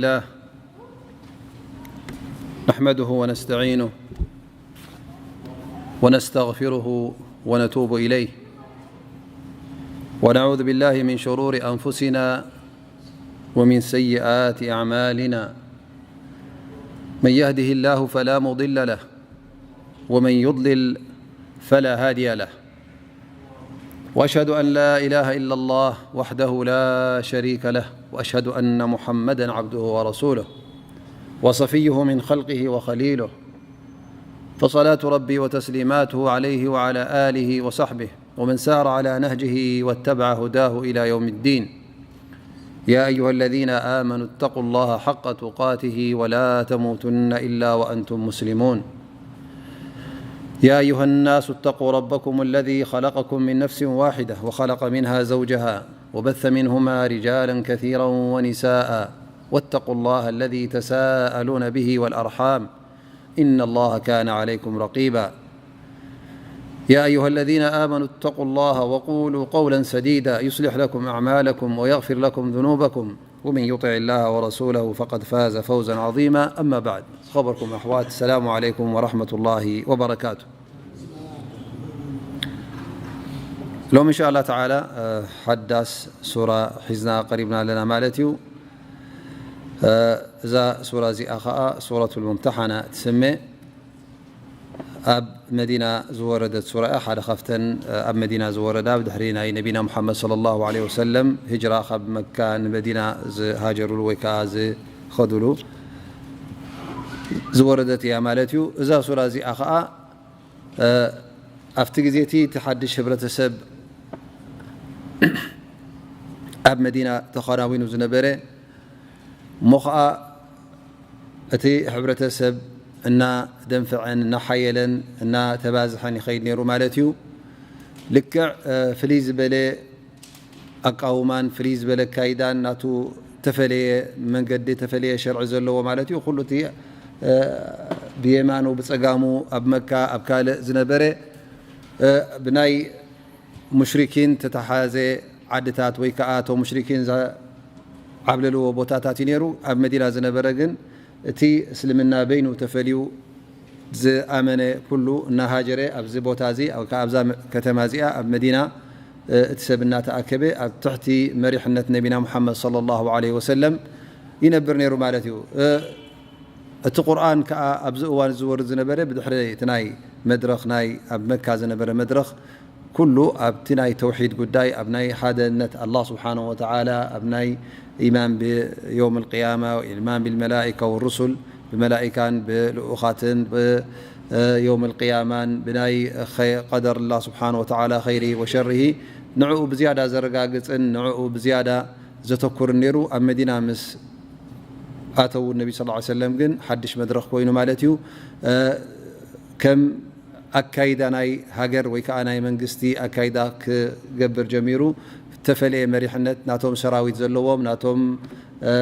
الله. نحمده ونستعينه ونستغفره ونتوب إليه، ونعوذ بالله من شرور أنفسنا ومن سيئات أعمالنا. من يهده الله فلا مضل له، ومن يضلل فلا هادي له. وأشهد أن لا إله إلا الله وحده لا شريك له، وأشهد أن محمدا عبده ورسوله، وصفيه من خلقه وخليله، فصلاة ربي وتسليماته عليه وعلى آله وصحبه ومن سار على نهجه واتبع هداه إلى يوم الدين. يا أيها الذين آمنوا اتقوا الله حق تقاته ولا تموتن إلا وأنتم مسلمون. يا أيها الناس اتقوا ربكم الذي خلقكم من نفس واحدة وخلق منها زوجها وبث منهما رجالا كثيرا ونساء، واتقوا الله الذي تساءلون به والأرحام، إن الله كان عليكم رقيبا. يا أيها الذين آمنوا اتقوا الله وقولوا قولا سديدا يصلح لكم أعمالكم ويغفر لكم ذنوبكم، ومن يطع الله ورسوله فقد فاز فوزا عظيما. أما بعد، خبركم أحوات، السلام عليكم ورحمة الله وبركاته. لوم إن شاء الله تعالى، آه، حداس سورة حزنا قريبنا لنا مالتيو. እዛ ሱራ እዚኣ ኸዓ ሱረቱል ሙምተሓና ትስመ። ኣብ መዲና ዝወረደት ሱራ እያ። ሓደ ካብተን ኣብ መዲና ዝወረዳ፣ ብድሕሪ ናይ ነቢና ሙሓመድ ሰለላሁ ዐለይሂ ወሰለም ሂጅራ ካብ መካ ንመዲና ዝሃጀሩሉ ወይ ከዓ ዝኸዱሉ ዝወረደት እያ ማለት እዩ። እዛ ሱራ እዚኣ ኸዓ ኣብቲ ግዜ እቲ፣ እቲ ሓድሽ ህብረተሰብ ኣብ መዲና ተኸናዊኑ ዝነበረ፣ እሞ ኸዓ እቲ ሕብረተሰብ እናደንፈዐን እናሓየለን እናተባዝሐን ይኸይድ ነይሩ ማለት እዩ። ልክዕ፣ እ፣ ፍልይ ዝበለ ኣቃውማን ፍልይ ዝበለ ኣካይዳን ናቱ ተፈለየ መንገዲ፣ ተፈለየ ሸርዒ ዘለዎ ማለት እዩ። ኩሉ እቲ፣ እ፣ ብየማኑ ብጸጋሙ ኣብ መካ ኣብ ካልእ ዝነበረ፣ እ፣ ብናይ ሙሽሪኪን ተተሓዘ ዓድታት ወይ ከዓ እቶም ሙሽሪኪን ዝዓብለልዎ ቦታታት እዩ ነይሩ። ኣብ መዲና ዝነበረ ግን እቲ እስልምና በይኑ ተፈልዩ ዝኣመነ ኩሉ እናሃጀረ ኣብዚ ቦታ እዚ፣ ኣብ፣ ኣብዛ ከተማ እዚኣ ኣብ መዲና፣ እ፣ እቲ ሰብ እናተኣከበ ኣብ ትሕቲ መሪሕነት ነቢና ሙሓመድ ሰለላሁ ዐለይሂ ወሰለም ይነብር ነይሩ ማለት እዩ። እ፣ እቲ ቁርኣን ከኣ ኣብዚ እዋን ዝወርድ ዝነበረ ብድሕሪ እቲ ናይ መድረኽ ናይ ኣብ መካ ዝነበረ መድረኽ ኩሉ ኣብቲ ናይ ተውሒድ ጉዳይ፣ ኣብ ናይ ሓደነት ኣላህ ስብሓነሁ ወተዓላ፣ ኣብ ናይ ኢማን ብየውም ልቅያማ፣ ኢማን ብልመላኢካ ወሩሱል፣ ብመላኢካን ብልኡኻትን ብየውም ልቅያማን ብናይ ኸ-፣ ቀደር ኣላህ ስብሓነሁ ወተዓላ ኸይሪ ወሸርሂ ንዕኡ ብዝያዳ ዘረጋግጽን ንዕኡ ብዝያዳ ዘተኩርን ነይሩ። ኣብ መዲና ምስ ኣተው ነቢ ሰለላሁ ዐለይሂ ወሰለም ግን ሓድሽ መድረኽ ኮይኑ ማለት እዩ። እ፣ ከም ኣካይዳ ናይ ሃገር ወይ ከዓ ናይ መንግስቲ ኣካይዳ ክገብር ጀሚሩ። ዝተፈለየ መሪሕነት፣ ናቶም ሰራዊት ዘለዎም፣ ናቶም፣ እ፣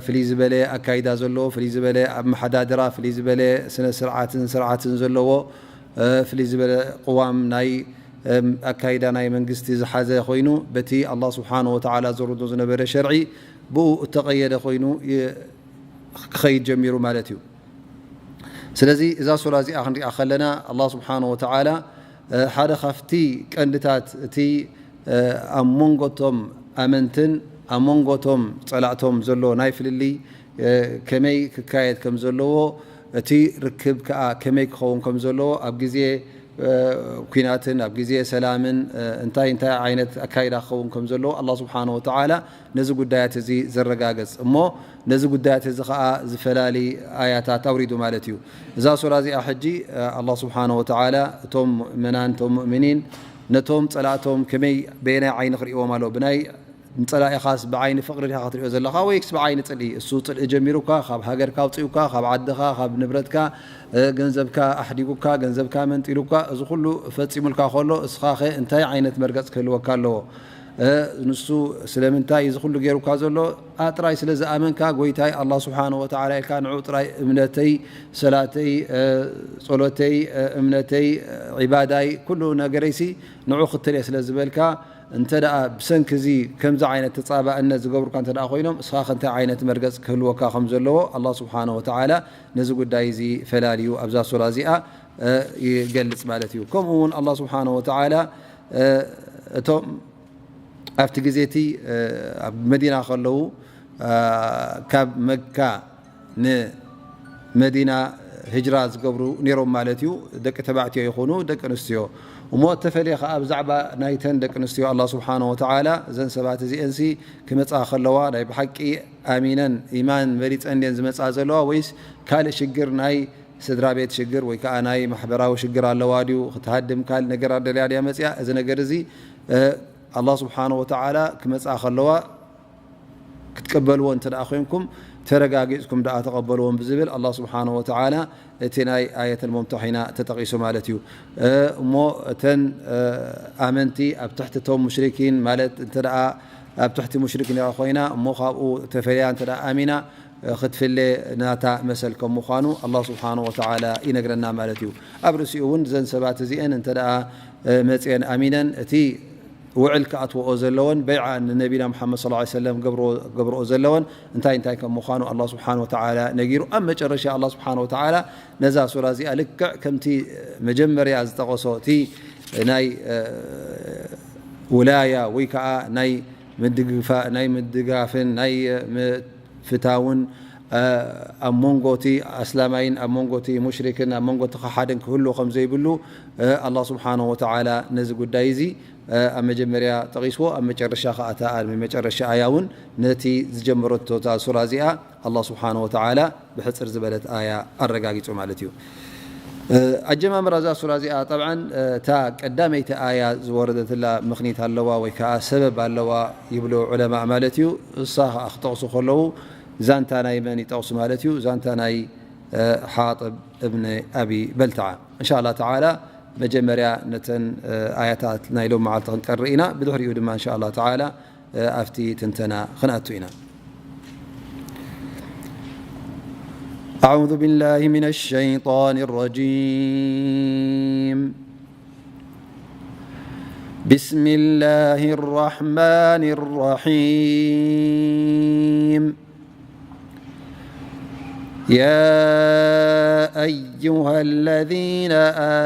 ፍልይ ዝበለ ኣካይዳ ዘለዎ፣ ፍልይ ዝበለ ኣመሓዳድራ፣ ፍልይ ዝበለ ስነ ስርዓትን ስርዓትን ዘለዎ፣ እ፣ ፍልይ ዝበለ ቅዋም ናይ፣ እም፣ ኣካይዳ ናይ መንግስቲ ዝሓዘ ኮይኑ፣ በቲ ኣላህ ስብሓነሁ ወተዓላ ዘውርዶ ዝነበረ ሸርዒ ብኡ እተቐየደ ኮይኑ ይ-፣ ክኸይድ ጀሚሩ ማለት እዩ። ስለዚ እዛ ሱራ እዚኣ ክንሪኣ ከለና፣ ኣላህ ስብሓነሁ ወተዓላ፣ እ፣ ሓደ ካብቲ ቀንድታት እቲ፣ እ፣ ኣብ መንጎ እቶም ኣመንትን ኣብ መንጎ እቶም ጸላእቶም ዘሎ ናይ ፍልልይ፣ እ፣ ከመይ ክካየድ ከም ዘለዎ፣ እቲ ርክብ ከኣ ከመይ ክኸውን ከም ዘለዎ፣ ኣብ ግዜ፣ እ፣ ኲናትን ኣብ ግዜ ሰላምን፣ እ፣ እንታይ እንታይ ዓይነት ኣካይዳ ክኸውን ከም ዘለዎ ኣላህ ስብሓነሁ ወተዓላ ነዚ ጉዳያት እዚ ዘረጋግጽ እሞ፣ ነዚ ጉዳያት እዚ ኸኣ ዝፈላሊ ኣያታት ኣውሪዱ ማለት እዩ። እዛ ሱራ እዚኣ ሕጂ፣ እ፣ ኣላህ ስብሓነሁ ወተዓላ እቶም ምእመናን፣ እቶም ሙእሚኒን ነቶም ጸላእቶም ከመይ፣ በየናይ ዓይኒ ክርእይዎም ኣለዎ? ብናይ ንጸላኢኻስ ብዓይኒ ፍቕሪ ዲኻ ክትርእዮ ዘለኻ ወይስ ብዓይኒ ጽልኢ? እሱ ጽልኢ ጀሚሩካ፣ ካብ ሃገርካ ኣውጺኡካ፣ ካብ ዓድኻ፣ ካብ ንብረትካ፣ እ፣ ገንዘብካ ኣሕዲጉካ፣ ገንዘብካ መንጢሉካ፣ እዚ ኩሉ ፈጺሙልካ ከሎ፣ እስኻኸ እንታይ ዓይነት መርገጽ ክህልወካ ኣለዎ? እ፣ ንሱ ስለምንታይ እዚ ኩሉ ገይሩካ ዘሎ? ኣ፣ ጥራይ ስለ ዝኣመንካ፣ ጎይታይ ኣላህ ስብሓነሁ ወተዓላ ኢልካ፣ ንዑ ጥራይ እምነተይ፣ ሰላተይ፣ እ፣ ጸሎተይ፣ እ፣ እምነተይ፣ እ፣ ዒባዳይ፣ ኩሉ ነገረይሲ ንዑ ክትል እየ ስለ ዝበልካ፣ እንተ ደኣ ብሰንኪ እዚ ከምዚ ዓይነት ተጻባእነት ዝገብሩካ እንተ ደኣ ኮይኖም፣ እስኻ ከ እንታይ ዓይነት መርገጽ ክህልወካ ከም ዘለዎ ኣላህ ስብሓነሁ ወተዓላ ነዚ ጉዳይ እዚ ፈላልዩ ኣብዛ ሱራ እዚኣ፣ እ፣ ይገልጽ ማለት እዩ። ከምኡ እውን ኣላህ ስብሓነሁ ወተዓላ፣ እ፣ እቶም ኣብቲ ግዜ እቲ፣ እ፣ ኣብ መዲና ከለዉ፣ እ፣ ካብ መካ ንመዲና ህጅራ ዝገብሩ ነይሮም ማለት እዩ። ደቂ ተባዕትዮ ይኹኑ ደቂ ኣንስትዮ። እሞ እተፈልየ ከኣ ብዛዕባ ናይተን ደቂ ኣንስትዮ ኣላህ ስብሓነሁ ወተዓላ እዘን ሰባት እዚአንሲ ክመጻ ከለዋ ናይ ብሓቂ ኣሚነን ኢማን መሪጸን ድየን ዝመጻ ዘለዋ ወይስ ካልእ ሽግር ናይ ስድራ ቤት ሽግር ወይ ከኣ ናይ ማሕበራዊ ሽግር ኣለዋ ድዩ? ክትሃድም ካልእ ነገር ኣደልያ ድያ መጽያ? እዚ ነገር እዚ፣ እ፣ ኣላህ ስብሓነሁ ወተዓላ ክመጽኣ ከለዋ ክትቀበልዎ እንተ ደኣ ኮይንኩም ተረጋጊጽኩም ደኣ ተቐበልዎም ብዝብል ኣላህ ስብሓነሁ ወተዓላ እቲ ናይ ኣየተል ሙምተሒና ተጠቒሱ ማለት እዩ። እ፣ እሞ እተን፣ እ፣ ኣመንቲ ኣብ ትሕቲ እቶም ሙሽሪኪን ማለት እንተ ደኣ ኣብ ትሕቲ ሙሽሪክ ኮይና እሞ ካብኡ ተፈልያ እንተ ደኣ ኣሚና ክትፍለ ናታ መሰል ከም ምዃኑ ኣላህ ስብሓነሁ ወተዓላ ይነግረና ማለት እዩ። ኣብ ርእሲኡ እውን እዘን ሰባት እዚአን እንተ ደኣ መፅየን ኣሚነን እቲ ውዕል ክኣትወኦ ዘለወን በይዓ ንነቢና ሙሓመድ ሰለላሁ ዐለይሂ ወሰለም ገብርኦ ዘለወን እንታይ እንታይ ከም ምዃኑ ኣላህ ስብሓነሁ ወተዓላ ነጊሩ ኣብ መጨረሻ ኣላህ ስብሓነሁ ወተዓላ ነዛ ሱራ እዚኣ ልክዕ ከምቲ መጀመርያ ዝጠቐሶ እቲ ናይ ውላያ ወይ ከዓ ናይ ምድግፋ ናይ ምድጋፍን ናይ ፍታውን ኣብ መንጎ እቲ ኣስላማይን ኣብ መንጎ እቲ ሙሽሪክን ኣብ መንጎ እቲ ከሓድን ክህሉ ከም ዘይብሉ ኣላህ ስብሓነሁ ወተዓላ ነዚ ጉዳይ እዚ ኣብ መጀመርያ ጠቒስዎ ኣብ መጨረሻ ከዓ እታ ኣብ መጨረሻ ኣያ እውን ነቲ ዝጀመረቶ እታ ሱራ እዚኣ ኣላህ ስብሓነሁ ወተዓላ ብሕፅር ዝበለት ኣያ ኣረጋጊፁ ማለት እዩ። ኣጀማምራ እዛ ሱራ እዚኣ ጠብዓን እታ ቀዳመይቲ ኣያ ዝወረደትላ ምኽኒት ኣለዋ ወይ ከዓ ሰበብ ኣለዋ ይብሉ ዑለማእ ማለት እዩ። እሳ ከዓ ክጠቕሱ ከለዉ ዛንታ ናይ መን ይጠቕሱ ማለት እዩ? ዛንታ ናይ ሓጥብ እብን ኣቢ በልተዓ። እንሻ ኣላ ተዓላ መጀመርያ ነተን ኣያታት ናይ ሎም መዓልቲ ክንቀርእ ኢና። ብድሕሪኡ ድማ እንሻ ኣላ ተዓላ ኣብቲ ትንተና ክንኣቱ ኢና። أعوذ بالله من الشيطان الرجيم. بسم الله الرحمن الرحيم. يا أيها الذين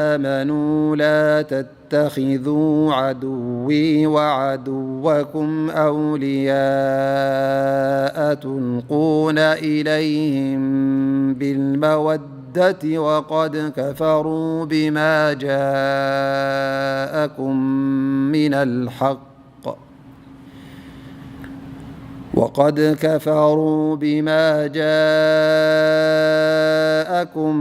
آمنوا لا تتخذوا عدوي وعدوكم أولياء تلقون إليهم بالمودة وقد كفروا بما جاءكم من الحق وقد كفروا بما جاءكم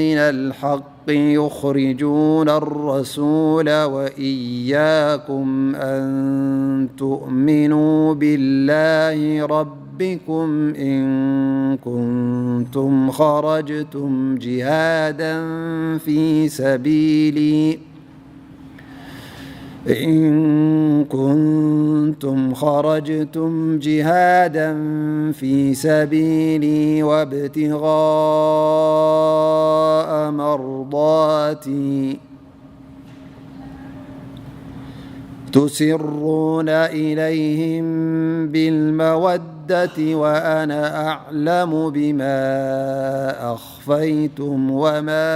من الحق يخرجون الرسول وإياكم أن تؤمنوا بالله ربكم إن كنتم خرجتم جهادا في سبيلي إن كنتم خرجتم جهادا في سبيلي وابتغاء مرضاتي تسرون إليهم بالمودة وأنا أعلم بما أخفيتم وما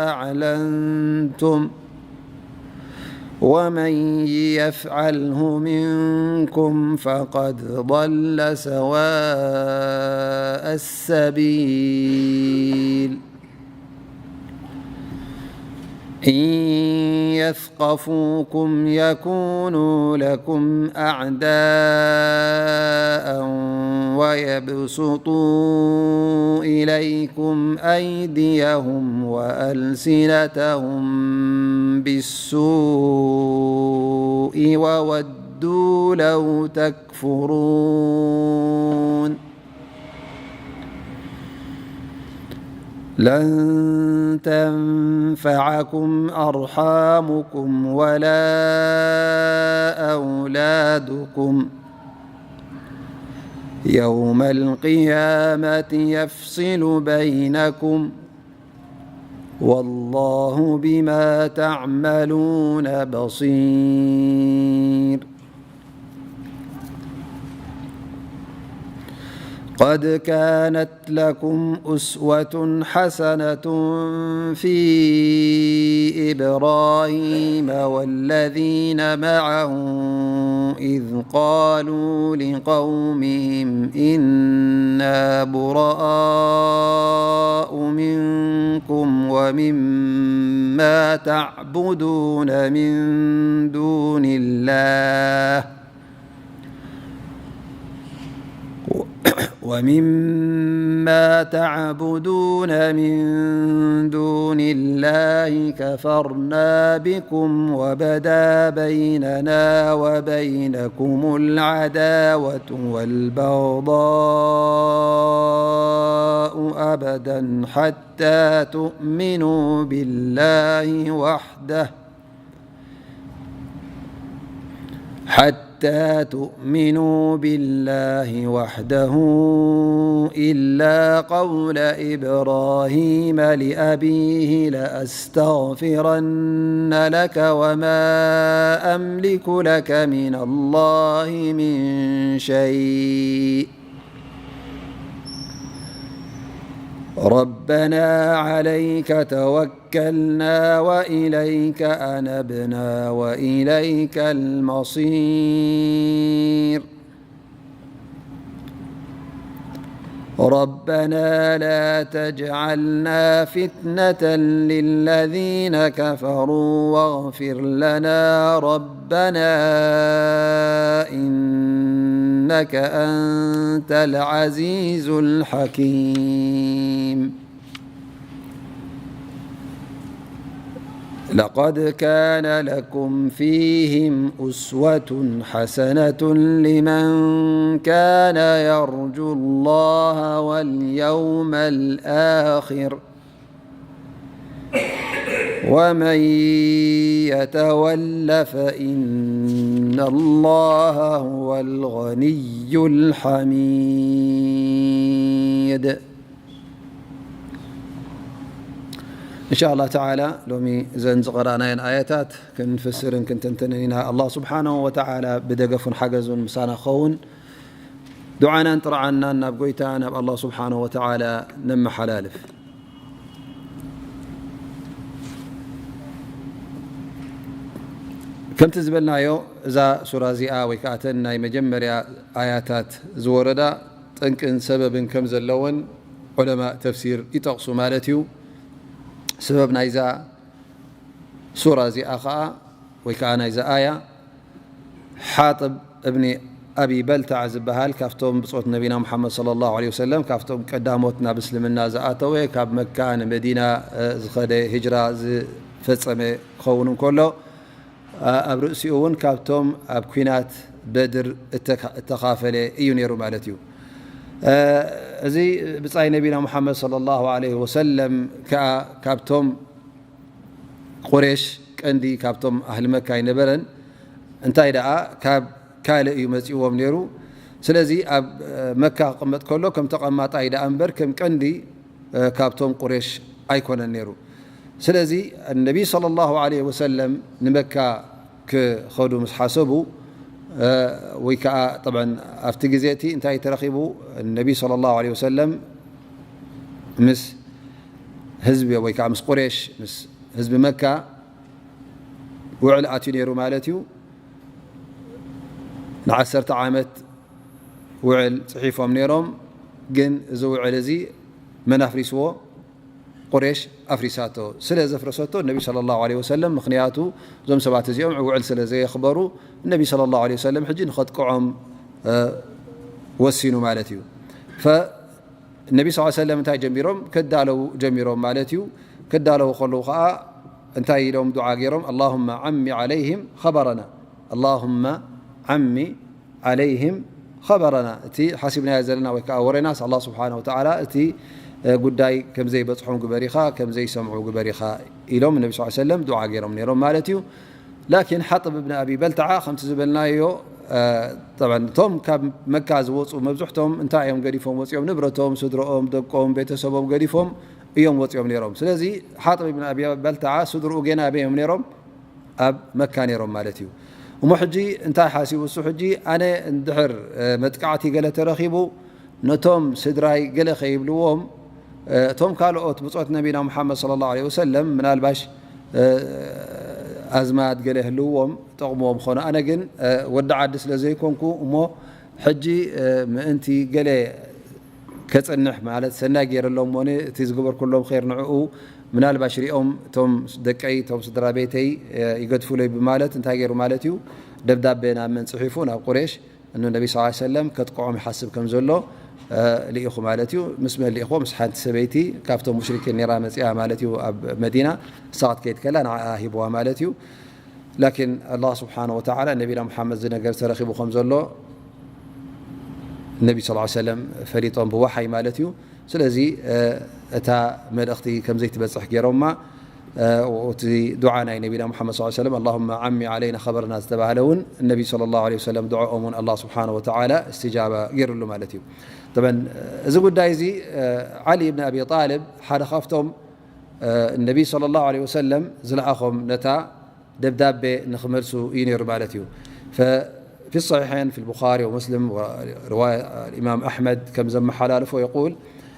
أعلنتم ومن يفعله منكم فقد ضل سواء السبيل. إن يثقفوكم يكونوا لكم أعداء ويبسطوا إليكم أيديهم وألسنتهم بالسوء وودوا لو تكفرون. لن تنفعكم أرحامكم ولا أولادكم، يوم القيامة يفصل بينكم، والله بما تعملون بصير. قد كانت لكم أسوة حسنة في إبراهيم والذين معه إذ قالوا لقومهم إنا براء منكم ومما تعبدون من دون الله ومما تعبدون من دون الله كفرنا بكم وبدا بيننا وبينكم العداوة والبغضاء أبدا حتى تؤمنوا بالله وحده حتى تؤمنوا بالله وحده إلا قول إبراهيم لأبيه لأستغفرن لك وما أملك لك من الله من شيء ربنا عليك توكلنا وإليك أنبنا وإليك المصير. ربنا لا تجعلنا فتنة للذين كفروا واغفر لنا ربنا إنك أنت العزيز الحكيم. لقد كان لكم فيهم أسوة حسنة لمن كان يرجو الله واليوم الآخر ومن يتول فإن الله هو الغني الحميد. إن شاء الله تعالى ሎሚ እዘን ዝቐራናየን ኣያታት ክንፍስርን ክንተንተንን ኢና። ኣላህ ስብሓነሁ ወተዓላ ብደገፉን ሓገዙን ምሳና ክኸውን ዱዓናን ጥርዓናን ናብ ጎይታ ናብ ኣላህ ስብሓነሁ ወተዓላ ነመሓላልፍ። ከምቲ ዝበልናዮ እዛ ሱራ እዚኣ ወይ ከዓ እተን ናይ መጀመርያ ኣያታት ዝወረዳ ጠንቅን ሰበብን ከም ዘለወን ዑለማ ተፍሲር ይጠቕሱ ማለት እዩ። ሰበብ ናይዛ ሱራ እዚኣ ኸዓ ወይ ከዓ ናይዛ ኣያ ሓጥብ እብኒ ኣቢ በልታዕ ዝበሃል ካብቶም ብጾት ነቢና ሙሓመድ ሰለላሁ ዐለይሂ ወሰለም ካብቶም ቀዳሞት ናብ እስልምና ዝኣተወ ካብ መካ ንመዲና ዝኸደ ሂጅራ ዝፈጸመ ክኸውን እንከሎ ኣብ ርእሲኡ እውን ካብቶም ኣብ ኲናት በድር እተካፈለ እዩ ነይሩ ማለት እዩ። እዚ ብጻይ ነቢና ሙሓመድ ሰለላሁ ዐለይሂ ወሰለም ከዓ ካብቶም ቁሬሽ ቀንዲ ካብቶም ኣህሊ መካ ኣይነበረን። እንታይ ደኣ ካብ ካልእ እዩ መጺእዎም ነይሩ። ስለዚ ኣብ መካ ክቕመጥ ከሎ ከም ተቐማጣይ ደኣ እምበር ከም ቀንዲ ካብቶም ቁሬሽ ኣይኮነን ነይሩ። ስለዚ ነቢ ሰለላሁ ዐለይሂ ወሰለም ንመካ ክኸዱ ምስ ሓሰቡ ወይ ከዓ ጠብዐን ኣብቲ ግዜ እቲ እንታይ ተረኺቡ ነቢ ሰለላሁ ዐለይሂ ወሰለም ምስ ህዝቢ ወይ ከዓ ምስ ቁሬሽ ምስ ህዝቢ መካ ውዕል ኣትዩ ነይሩ ማለት እዩ። ንዓሰርተ ዓመት ውዕል ጽሒፎም ነይሮም። ግን እዚ ውዕል እዚ መን ኣፍሪስዎ? ቁሬሽ ኣፍሪሳቶ። ስለ ዘፍረሰቶ ነቢ ሰለላሁ ዐለይሂ ወሰለም፣ ምኽንያቱ እዞም ሰባት እዚኦም ውዕል ስለ ዘየኽበሩ ነቢ ሰለላሁ ዐለይሂ ወሰለም ሕጂ ንኸጥቅዖም ወሲኑ ማለት እዩ። ነቢ ስ ሰለም እንታይ ጀሚሮም? ክዳለው ጀሚሮም ማለት እዩ። ክዳለው ከለዉ ከዓ እንታይ ኢሎም ዱዓ ገይሮም? ኣላሁመ ዓሚ ዓለይህም ኸበረና፣ ኣላሁመ ዓሚ ዓለይህም ኸበረና። እቲ ሓሲብናዮ ዘለና ወይ ከዓ ወሬናስ ኣላ ስብሓን ወተዓላ እቲ ጉዳይ ከም ዘይበጽሖም ግበር ኢኻ፣ ከም ዘይሰምዑ ግበር ኢኻ ኢሎም ነቢ ስ ሰለም ዱዓ ገይሮም ነይሮም ማለት እዩ። ላኪን ሓጥብ እብን ኣቢ በልተዓ ከምቲ ዝበልናዮ፣ እቶም ካብ መካ ዝወፁ መብዝሕቶም እንታይ እዮም ገዲፎም ወፂኦም? ንብረቶም፣ ስድሮኦም፣ ደቆም፣ ቤተሰቦም ገዲፎም እዮም ወፂኦም ነይሮም። ስለዚ ሓጥብ እብን ኣቢ በልተዓ ስድርኡ ገና ኣበይ እዮም ነይሮም? ኣብ መካ ነይሮም ማለት እዩ። እሞ ሕጂ እንታይ ሓሲቡ እሱ? ሕጂ ኣነ እንድሕር መጥቃዕቲ ገለ ተረኺቡ ነቶም ስድራይ ገለ ከይብልዎም፣ እቶም ካልኦት ብጾት ነቢና ሙሓመድ ሰለላሁ ዐለይሂ ወሰለም ምናልባሽ ኣዝማድ ገለ ህልውዎም ጠቕምዎም ኾነ፣ ኣነ ግን ወዲ ዓዲ ስለ ዘይኮንኩ እሞ ሕጂ ምእንቲ ገለ ከጽንሕ ማለት ሰናይ ገይረሎም ሞነ እቲ ዝገበርኩሎም ኸይር ንዕኡ ምናልባሽ ሪኦም እቶም ደቀይ እቶም ስድራ ቤተይ ይገድፉለይ ብማለት እንታይ ገይሩ ማለት እዩ? ደብዳቤ ናብ መን ጽሒፉ? ናብ ቁሬሽ። እኑ ነቢ ስ ሰለም ከጥቅዖም ይሓስብ ከም ዘሎ ልኢኹ ማለት እዩ። ምስ መን ልኢኹ? ምስ ሓንቲ ሰበይቲ ካብቶም ሙሽሪኪን ነራ መፅኣ ማለት እዩ። ኣብ መዲና እሳ ክትከይድ ከላ ንዓ ሂብዋ ማለት እዩ። ላኪን ኣላህ ስብሓን ወተዓላ ነቢና ሙሓመድ እዚ ነገር ተረኺቡ ከም ዘሎ ነቢ ስ ሰለም ፈሊጦም ብወሓይ ማለት እዩ። ስለዚ እታ መልእኽቲ ከም ዘይትበፅሕ ገይሮማ። እቲ ዱዓ ናይ ነቢና ሙሓመድ ስ ሰለም ኣላሁመ ዓሚ ዓለይና ኸበርና ዝተባህለ እውን ነቢ ስለ ላሁ ለ ወሰለም ዱዓኦም እውን ኣላ ስብሓን ወተዓላ እስትጃባ ገይሩሉ ማለት እዩ። ጠበን እዚ ጉዳይ እዚ ዓሊ ብን ኣቢ ጣልብ ሓደ ካብቶም ነቢ ስለ ላሁ ለ ወሰለም ዝለኣኾም ነታ ደብዳቤ ንኽመልሱ እዩ ነይሩ ማለት እዩ። في الصحيحين في البخاري ومسلم ورواية الإمام أحمد ከም ዘመሓላልፎ يقول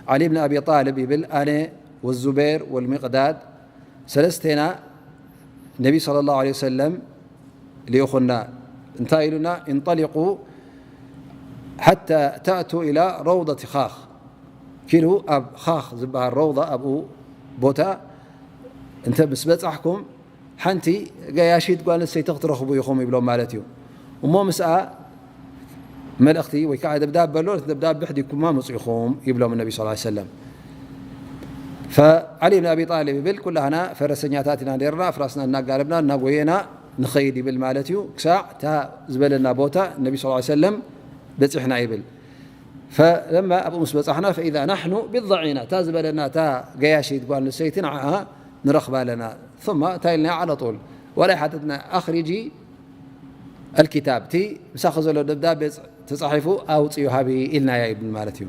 علي بن أبي طالب ይብል ኣነ والزبير والمقداد ሰለስቴና ነቢ صلى الله عليه وسلم ልኢኹና እንታይ ኢሉና? انطلقوا حتى تأتوا إلى روضة خاخ ኪዱ ኣብ ኻኽ ዝበሃል ረውዳ ኣብኡ ቦታ እንተ ምስ በጻሕኩም ሓንቲ ገያሺት ጓል ኣንስተይቲ ክትረኽቡ ኢኹም ይብሎም ማለት እዩ። እሞ ምስኣ መልእኽቲ ወይ ከዓ ደብዳበ ኣሎ፣ እቲ ደብዳበ ሕዲግኩማ ምፁ ኢኹም ይብሎም ነቢ ስ ሰለም። ፈዓሊ ብን ኣቢ ጣሊብ ይብል ኩላህና ፈረሰኛታት ኢና ነርና፣ ኣፍራስና እናጋለብና እናጎየና ንኸይድ ይብል ማለት እዩ። ክሳዕ እታ ዝበለና ቦታ ነቢ ስ ሰለም በፂሕና ይብል። ፈለማ ኣብኡ ምስ በፃሕና ፈኢዛ ናሕኑ ቢضዒና እታ ዝበለና እታ ገያሺት ጓል ንሰይቲ ንዓኣ ንረኽባ ኣለና። ثم እንታይ ኢልና ዓለጡል ዋላ ሓተትና ኣኽሪጂ ኣልኪታብ እቲ ምሳኺ ዘሎ ደብዳቤ ተፃሒፉ ኣውፅዩ ሃቢ ኢልናያ ይብል ማለት እዩ።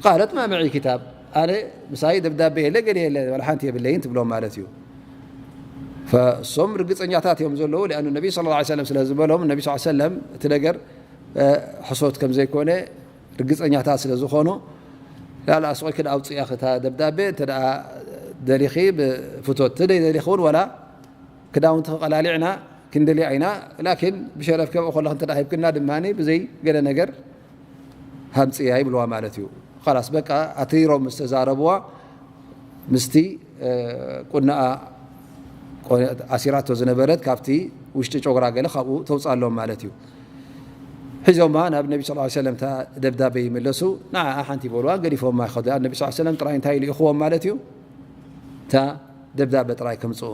ቃለት ማ መዒ ኪታብ ኣነ ምሳይ ደብዳቤ የለ ገለ የለ ዋላ ሓንቲ የብለይን ትብሎም ማለት እዩ። ፈእሶም ርግፀኛታት እዮም ዘለዉ ሊኣኑ ነቢ ስለ ላ ሰለም ስለ ዝበሎም ነቢ ስ ሰለም እቲ ነገር ሕሶት ከም ዘይኮነ ርግፀኛታት ስለ ዝኾኑ ላላ ኣስቆይ ክዳ ኣውፅያ ክታ ደብዳቤ እንተ ደኣ ደሊኺ ብፍቶት ተደይ ደሊኺ እውን ዋላ ክዳውንቲ ክቀላሊዕና ክንደልያ ኢና ላኪን ብሸረፍ ከብኡ ከለኽ እንተ ሂብክና ድማ ብዘይ ገለ ነገር ሃምፅያ ይብልዋ ማለት እዩ። ላስ በቃ ኣትሪሮም ምስ ተዛረብዋ ምስቲ ቁናኣ ኣሲራቶ ዝነበረት ካብቲ ውሽጢ ጨጉራ ገለ ካብኡ ተውፅኣሎም ማለት እዩ። ሒዞማ ናብ ነቢ ስ ሰለም ደብዳቤ ይምለሱ ንዓ ሓንቲ ይበልዋ ገዲፎማ ይኸዱ ነቢ ስ ሰለም ጥራይ እንታይ ልኢኽዎም ማለት እዩ። እታ ደብዳቤ ጥራይ ከምፅኡ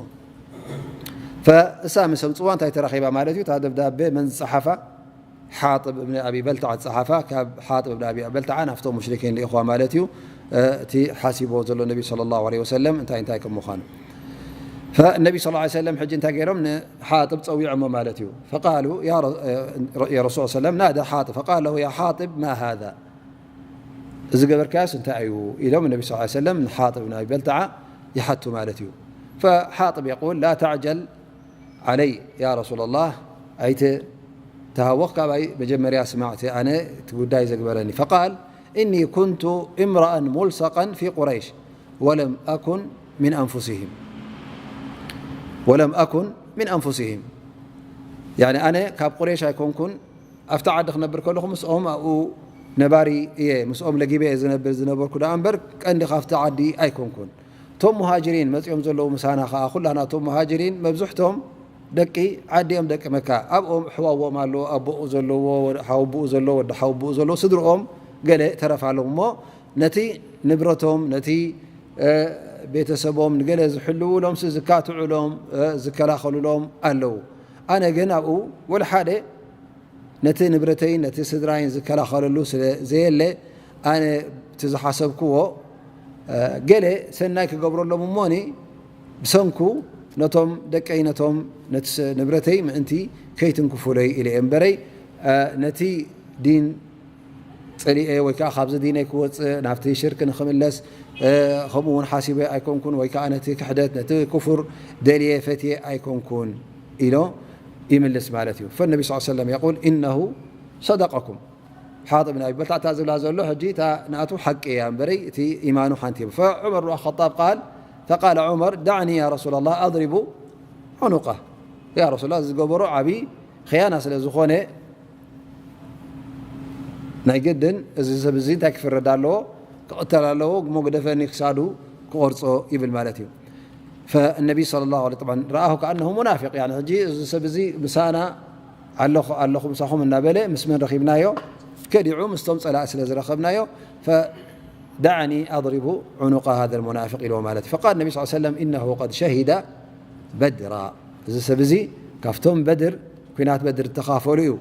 እሳ ምስ ኣምፅዋ እንታይ ተረኺባ ማለት እዩ። እታ ደብዳቤ መን ዝፀሓፋ ሓጥብ እብኒ ኣቢ በልተዓ ዝፀሓፋ ካብ ሓጥብ እብኒ ኣቢ በልተዓ ናብቶም ሙሽሪኪን ልኢኽዋ ማለት እዩ። እቲ ሓሲቦ ዘሎ ነቢ ስለ ላሁ ለ ወሰለም እንታይ እንታይ ከም ምዃኑ ፈነቢ ስ ሰለም ሕጂ እንታይ ገይሮም ንሓጥብ ፀዊዖሞ ማለት እዩ። ፈቃሉ ያ ረሱል ሰለም ናደ ሓጥብ ፈቃል ለሁ ያ ሓጥብ ማ ሃዛ እዚ ገበርካዮስ እንታይ እዩ ኢሎም ነቢ ስ ሰለም ንሓጥብ እብኒ ኣቢ በልተዓ ይሓቱ ማለት እዩ። ፈሓጥብ የቁል ላ ተዕጀል ዓለይ ያ ረሱላ ላህ ኣይትተሃወኽ ካባይ መጀመርያ ስማዕቲ ኣነ እቲ ጉዳይ ዘግበረኒ ፈቃል እኒ ኩንቱ እምረአን ሙልሰቀን ፊ ቁረይሽ ወለም ኣኩን ምን ኣንፉሲህም ወለም ኣኩን ምን ኣንፉሲህም ያኒ ኣነ ካብ ቁረይሽ ኣይኮንኩን ኣብቲ ዓዲ ክነብር ከለኹ ምስኦም ኣብኡ ነባሪ እየ ምስኦም ለጊበ እየ ዝነብር ዝነበርኩ ደኣ እምበር ቀንዲ ካብቲ ዓዲ ኣይኮንኩን። እቶም ሙሃጅሪን መፂኦም ዘለዉ ምሳና ከዓ ኩላና እቶም ሙሃጅሪን መብዝሕቶም ደቂ ዓዲ እዮም ደቂ መካ ኣብኦም ኣሕዋዎም ኣለዎ ኣቦኡ ዘለዎ ሓወቦኡ ዘለዎ ወዲ ሓወቦኡ ዘለዎ ስድርኦም ገለ ተረፋሎም እሞ ነቲ ንብረቶም ነቲ ቤተሰቦም ንገለ ዝሕልውሎም ዝካትዑሎም ዝከላኸሉሎም ኣለዉ። ኣነ ግን ኣብኡ ወላ ሓደ ነቲ ንብረተይን ነቲ ስድራይን ዝከላኸለሉ ስለ ዘየለ ኣነ እቲ ዝሓሰብክዎ ገለ ሰናይ ክገብረሎም እሞኒ ብሰንኩ ነቶም ደቀይ ነቶም ነቲ ንብረተይ ምእንቲ ከይትንክፉለይ ኢለ እየ እምበረይ ነቲ ዲን ፀሊኤ ወይ ከዓ ካብዚ ዲነይ ክወፅእ ናብቲ ሽርክ ንክምለስ ከምኡ እውን ሓሲበ ኣይኮንኩን ወይ ከዓ ነቲ ክሕደት ነቲ ክፉር ደልየ ፈትየ ኣይኮንኩን ኢሎ ይምልስ ማለት እዩ። فالنبي صلى الله عليه وسلم يقول إنه صدقكم ሓጥብ ናይ በልታ እታ ዝብላ ዘሎ ሕጂ እታ ናቱ ሓቂ እያ እምበረይ እቲ ኢማኑ ሓንቲ እየ። فعمر بن الخطاب قال فقال عمر دعني يا رسول الله أضرب عنقه يا رسول الله ዝገበሮ ዓብዪ ኽያና ስለ ዝኾነ ናይ ግድን እዚ ሰብ እዚ እንታይ ክፍረድ ኣለዎ ክቕተል ኣለዎ እሞ ግደፈኒ ክሳዱ ክቆርጾ ይብል ማለት እዩ። فالنبي صلى الله عليه طبعا رآه كأنه منافق يعني ሕጂ እዚ ሰብ እዚ ምሳና ኣለኹ ኣለኹ ምሳኹም እናበለ ምስ መን ረኺብናዮ ከዲዑ ምስቶም ጸላእ ስለ ዝረኸብናዮ فدعني أضرب عنق هذا المنافق ኢልዎ ማለት እዩ። فقال النبي صلى الله عليه وسلم إنه قد شهد بدرا እዚ ሰብ እዚ ካብቶም በድር ኩናት በድር ተኻፈሉ እዩ።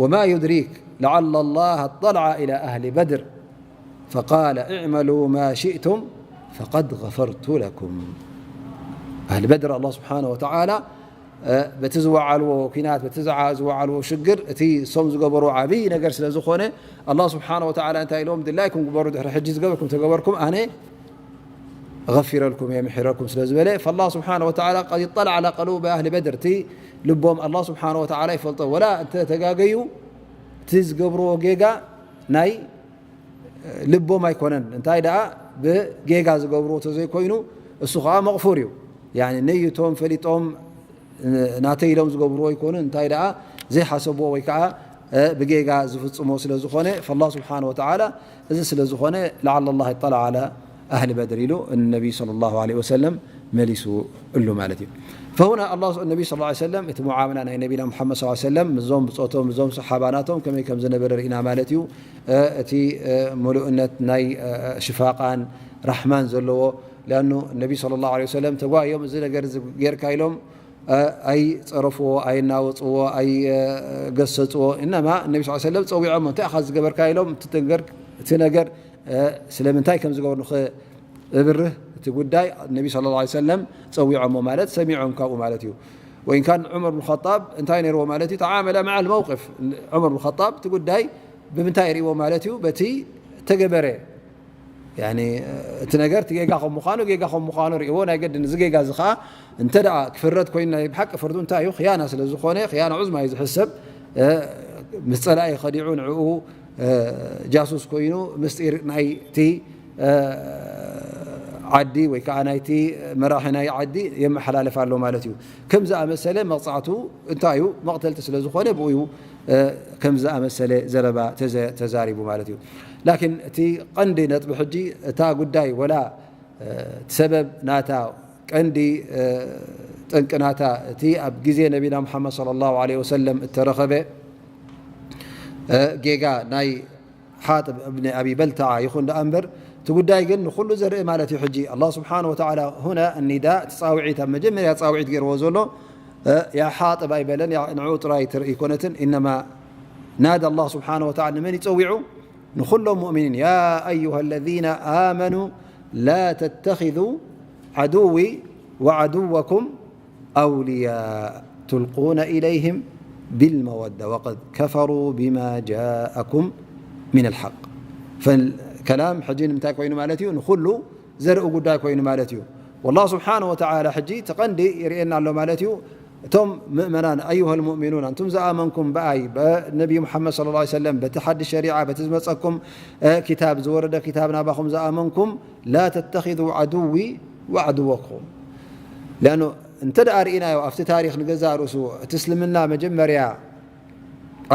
وما يدريك لعل الله اطلع إلى أهل بدر فقال اعملوا ما شئتم فقد غفرت لكم ኣህሊ በድር ኣላህ ስብሓነ ወተዓላ በቲ ዝወዓልዎ ኲናት በቲ ዝወዓልዎ ሽግር እቲ እሶም ዝገበርዎ ዓብዪ ነገር ስለ ዝኾነ ኣላህ ስብሓነ ወተዓላ እንታይ ኢልዎም ድላይኩም ግበሩ ድሕሪ ሕጂ ዝገበርኩም ተገበርኩም ኣነ غفرلكم እየ ምሒረልኩም ስለ ዝበለ فالله سبحانه وتعالى قد اطلع على قلوب أهل بدر እቲ ልቦም ኣላህ ስብሓነ ወተዓላ ይፈልጦ ወላ እንተ ተጋገዩ እቲ ዝገብርዎ ጌጋ ናይ ልቦም ኣይኮነን እንታይ ደኣ ብጌጋ ዝገብርዎ ተዘይኮይኑ እሱ ከዓ መቕፉር እዩ ነይቶም ፈሊጦም ናተይ ኢሎም ዝገብርዎ ኣይኮኑን እንታይ ደኣ ዘይሓሰብዎ ወይ ከዓ ብጌጋ ዝፍፅሞ ስለ ዝኾነ فالله سبحانه وتعالى እዚ ስለ ዝኾነ لعل الله اطلع على أهل بدر ኢሉ النبي صلى الله عليه وسلم መሊሱ እሉ ማለት እዩ። فهنا الله النبي صلى الله عليه وسلم እቲ ሙዓመላ ናይ ነቢና ሙሓመድ صلى الله عليه وسلم ምዞም ብፆቶም ምዞም ሰሓባ ናቶም ከመይ ከም ዝነበረ ርኢና ማለት እዩ። እቲ ምሉእነት ናይ ሽፋቃን ራሕማን ዘለዎ لأنه النبي صلى الله عليه وسلم ተጓዮም እዚ ነገር ጌርካ ኢሎም ኣይፀረፍዎ ኣይናወፅዎ ኣይገሰፅዎ እነማ ነቢ ስ ሰለም ፀዊዖሞ እንታይ ኢኻ ዝገበርካ ኢሎም እቲ ነገር ስለምንታይ ከም ዝገበሩ ንኽእብርህ እቲ ጉዳይ ነቢ ስ ሰለም ፀዊዖሞ ማለት ሰሚዖም ካብኡ ማለት እዩ። ወይን ካን ዑመር ብን ኸጣብ እንታይ ነይርዎ ማለት እዩ ተዓመለ መዓ ልመውቅፍ ዑመር ብን ኸጣብ እቲ ጉዳይ ብምንታይ ይርእዎ ማለት እዩ በቲ ተገበረ እቲ ነገር እቲ ጌጋ ከም ምዃኑ ጌጋ ከም ምዃኑ ርእዎ ናይ ገድን እዚ ጌጋ እዚ ከዓ እንተ ደኣ ክፍረድ ኮይኑ ናይ ብሓቂ ፍርዱ እንታይ እዩ ክያና ስለ ዝኾነ ክያና ዑዝማ እዩ ዝሕሰብ ምስ ፀላኢ ከዲዑ ንዕኡ ጃሱስ ኮይኑ ምስጢር ናይቲ ዓዲ ወይ ከዓ ናይቲ መራሒ ናይ ዓዲ የመሓላለፍ ኣሎ ማለት እዩ። ከም ዝኣመሰለ መቕፃዕቱ እንታይ እዩ መቕተልቲ ስለ ዝኾነ ብኡ እዩ ከም ዝኣመሰለ ዘረባ ተዛሪቡ ማለት እዩ። ላኪን እቲ ቀንዲ ነጥቢ ሕጂ እታ ጉዳይ ወላ እቲ ሰበብ ናታ ቀንዲ ጠንቂ ናታ እቲ ኣብ ግዜ ነቢና ሙሓመድ صلى الله عليه وسلم እተረኸበ ጌጋ ናይ ሓጥብ እብኒ ኣቢ በልተዓ ይኹን ደኣ እምበር እቲ ጉዳይ ግን ንኩሉ ዘርኢ ማለት እዩ። ሕጂ ኣላህ ስብሓን ወተዓላ ሁነ ኒዳ እቲ ፃውዒት ኣብ መጀመርያ ፃውዒት ገይርዎ ዘሎ ያ ሓጥብ ኣይበለን ንዑ ጥራይ ትርኢ ይኮነትን እነማ ናዳ ኣላህ ስብሓን ወተዓላ ንመን ይፀዊዑ ንኩሎም ሙእሚኒን ያ ኣዩሃ ለዚነ ኣመኑ ላ ተተኪዙ ዓዱዊ ወዓዱወኩም أولياء تلقون إليهم بالمودة وقد كفروا بما جاءكم من الحق فالكلام ሕጂ ንምንታይ ኮይኑ ማለት እዩ ንኩሉ ዘርኢ ጉዳይ ኮይኑ ማለት እዩ። والله سبحانه وتعالى ሕጂ ተቐንዲ ይርእየና ኣሎ ማለት እዩ። እቶም ምእመናን أيها المؤمنون أنتم ዝኣመንኩም ብኣይ ነቢይ محمد صلى الله عليه وسلم በቲ ሓድሽ ሸሪዓ በቲ ዝመፀኩም ክታብ ዝወረደ ክታብ ናባኹም ዝኣመንኩም لا تتخذوا عدوي وعدوكم لأنه እንተ ደኣ ርኢናዮ ኣብቲ ታሪክ ንገዛእ ርእሱ እቲ እስልምና መጀመርያ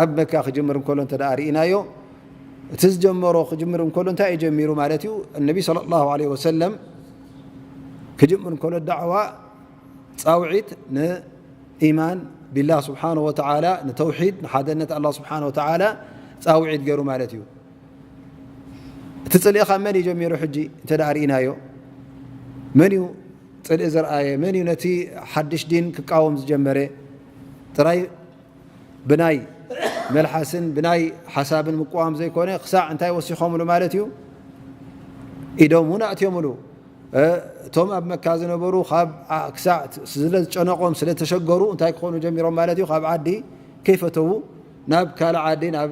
ኣብ መካ ክጅምር እንከሎ እንተ ደኣ ርኢናዮ እቲ ዝጀመሮ ክጅምር እንከሎ እንታይ እዩ ጀሚሩ ማለት እዩ ነቢ صلى الله عليه وسلم ክጅምር እንከሎ ዳዕዋ ፃውዒት ንኢማን ቢላህ ስብሓን ወተዓላ ንተውሒድ ንሓደነት ኣላ ስብሓን ወተዓላ ፃውዒት ገይሩ ማለት እዩ። እቲ ፅልኢ ካብ መን እዩ ጀሚሩ ሕጂ እንተ ደኣ ርኢናዮ መን እዩ ፅልኢ ዘርኣየ መን እዩ ነቲ ሓድሽ ዲን ክቃወም ዝጀመረ ጥራይ ብናይ መልሓስን ብናይ ሓሳብን ምቅዋም ዘይኮነ ክሳዕ እንታይ ወሲኾምሉ ማለት እዩ ኢዶም እውን ኣእትዮምሉ። እ፣ እቶም ኣብ መካ ዝነበሩ ካብ ዓ-፣ ክሳዕ ስለ ዝጨነቖም፣ ስለ ተሸገሩ እንታይ ክኾኑ ጀሚሮም ማለት እዩ? ካብ ዓዲ ከይፈተዉ ናብ ካልእ ዓዲ፣ ናብ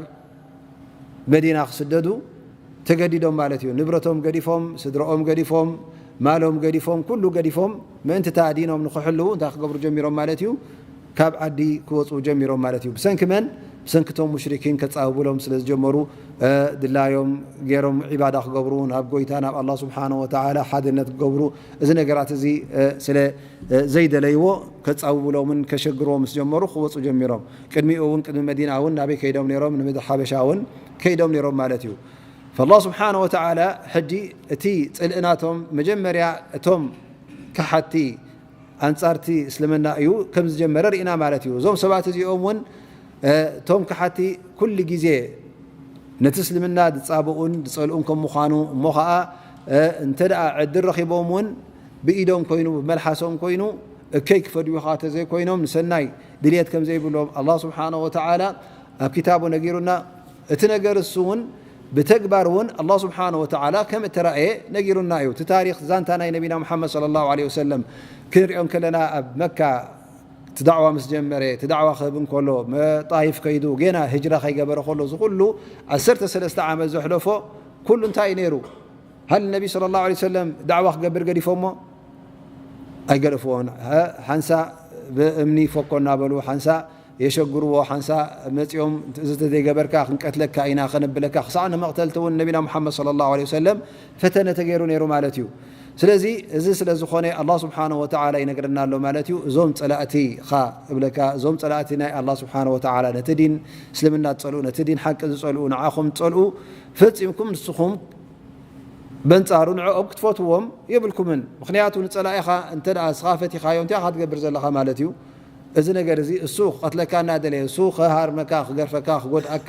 መዲና ክስደዱ ተገዲዶም ማለት እዩ። ንብረቶም ገዲፎም፣ ስድረኦም ገዲፎም፣ ማሎም ገዲፎም፣ ኩሉ ገዲፎም፣ ምእንቲ እታ ዲኖም ንኽሕልዉ እንታይ ክገብሩ ጀሚሮም ማለት እዩ? ካብ ዓዲ ክወፁ ጀሚሮም ማለት እዩ። ብሰንኪ መን? ብሰንኪ እቶም ሙሽሪኪን ከፃብብሎም ስለ ዝጀመሩ፣ እ፣ ድላዮም ገይሮም ዒባዳ ክገብሩ፣ ናብ ጎይታ፣ ናብ ኣላህ ስብሓነ ወተዓላ ሓድነት ክገብሩ፣ እዚ ነገራት እዚ፣ እ፣ ስለ፣ እ፣ ዘይደለይዎ፣ ከፃብብሎምን ከሸግርዎ ምስ ጀመሩ ክወፁ ጀሚሮም። ቅድሚኡ እውን፣ ቅድሚ መዲና እውን ናበይ ከይዶም ነይሮም? ንምድሪ ሓበሻ እውን ከይዶም ነይሮም ማለት እዩ። ፈላህ ስብሓነ ወተዓላ ሕጂ እቲ ፅልእናቶም መጀመርያ እቶም ከሓቲ ኣንጻርቲ እስልምና እዩ ከም ዝጀመረ ርኢና ማለት እዩ። እዞም ሰባት እዚኦም እውን፣ እ፣ እቶም ከሓቲ ኩሉ ግዜ ነቲ እስልምና ዝጻብኡን ዝጸልኡን ከም ምዃኑ፣ እሞ ኸኣ፣ እ፣ እንተ ደኣ ዕድል ረኺቦም እውን ብኢዶም ኮይኑ፣ ብመልሓሶም ኮይኑ፣ እከይ ክፈድዩኻ ተዘይኮይኖም፣ ንሰናይ ድልየት ከም ዘይብሎም ኣላህ ስብሓነሁ ወተዓላ ኣብ ክታቡ ነጊሩና። እቲ ነገር እሱ እውን ብተግባር እውን ኣላህ ስብሓነሁ ወተዓላ ከም እተራእየ ነጊሩና እዩ። እቲ ታሪኽ ዛንታ ናይ ነቢና ሙሓመድ ሰለላሁ ዐለይሂ ወሰለም ክንሪኦ እንከለና፣ ኣብ መካ እቲ ዳዕዋ ምስ ጀመረ፣ እቲ ዳዕዋ ክህብ እንከሎ፣ መ-፣ ጣይፍ ከይዱ፣ ጌና ህጅራ ከይገበረ ከሎ፣ እዚ ኩሉ ዓሰርተ ሰለስተ ዓመት ዘሕለፎ ኩሉ እንታይ እዩ ነይሩ? ሃል ነቢ ሰለላሁ ዐለይሂ ወሰለም ዳዕዋ ክገብር ገዲፎሞ? ኣይገደፍዎን። ሃ-፣ ሓንሳእ ብእምኒ ፈኮ እናበሉ፣ ሓንሳእ የሸግርዎ፣ ሓንሳእ መጺኦም እዚ ተዘይገበርካ ክንቀትለካ ኢና፣ ከነብለካ፣ ክሳዕ ንመቕተልቲ እውን ነቢና ሙሓመድ ሰለላሁ ዐለይሂ ወሰለም ፈተነ ተገይሩ ነይሩ ማለት እዩ። ስለዚ እዚ ስለ ዝኾነ ኣላህ ስብሓነሁ ወተዓላ ይነግረና ኣሎ ማለት እዩ። እዞም ጸላእቲኻ እብለካ፣ እዞም ጸላእቲ ናይ ኣላህ ስብሓነሁ ወተዓላ፣ ነቲ ዲን እስልምና ዝጸልኡ፣ ነቲ ዲን ሓቂ ዝጸልኡ፣ ንዓኹም ዝጸልኡ ፈጺምኩም ንስኹም በንጻሩ ንዕኦም ክትፈትዎም የብልኩምን። ምኽንያቱ ንጸላኢኻ እንተ ደኣ ንስኻ ፈቲኻዮ እንታይ ኢኻ ትገብር ዘለኻ ማለት እዩ። እዚ ነገር እዚ እሱ ክቐትለካ እናደለየ፣ እሱ ክሃርመካ፣ ክገርፈካ፣ ክጎድኣካ፣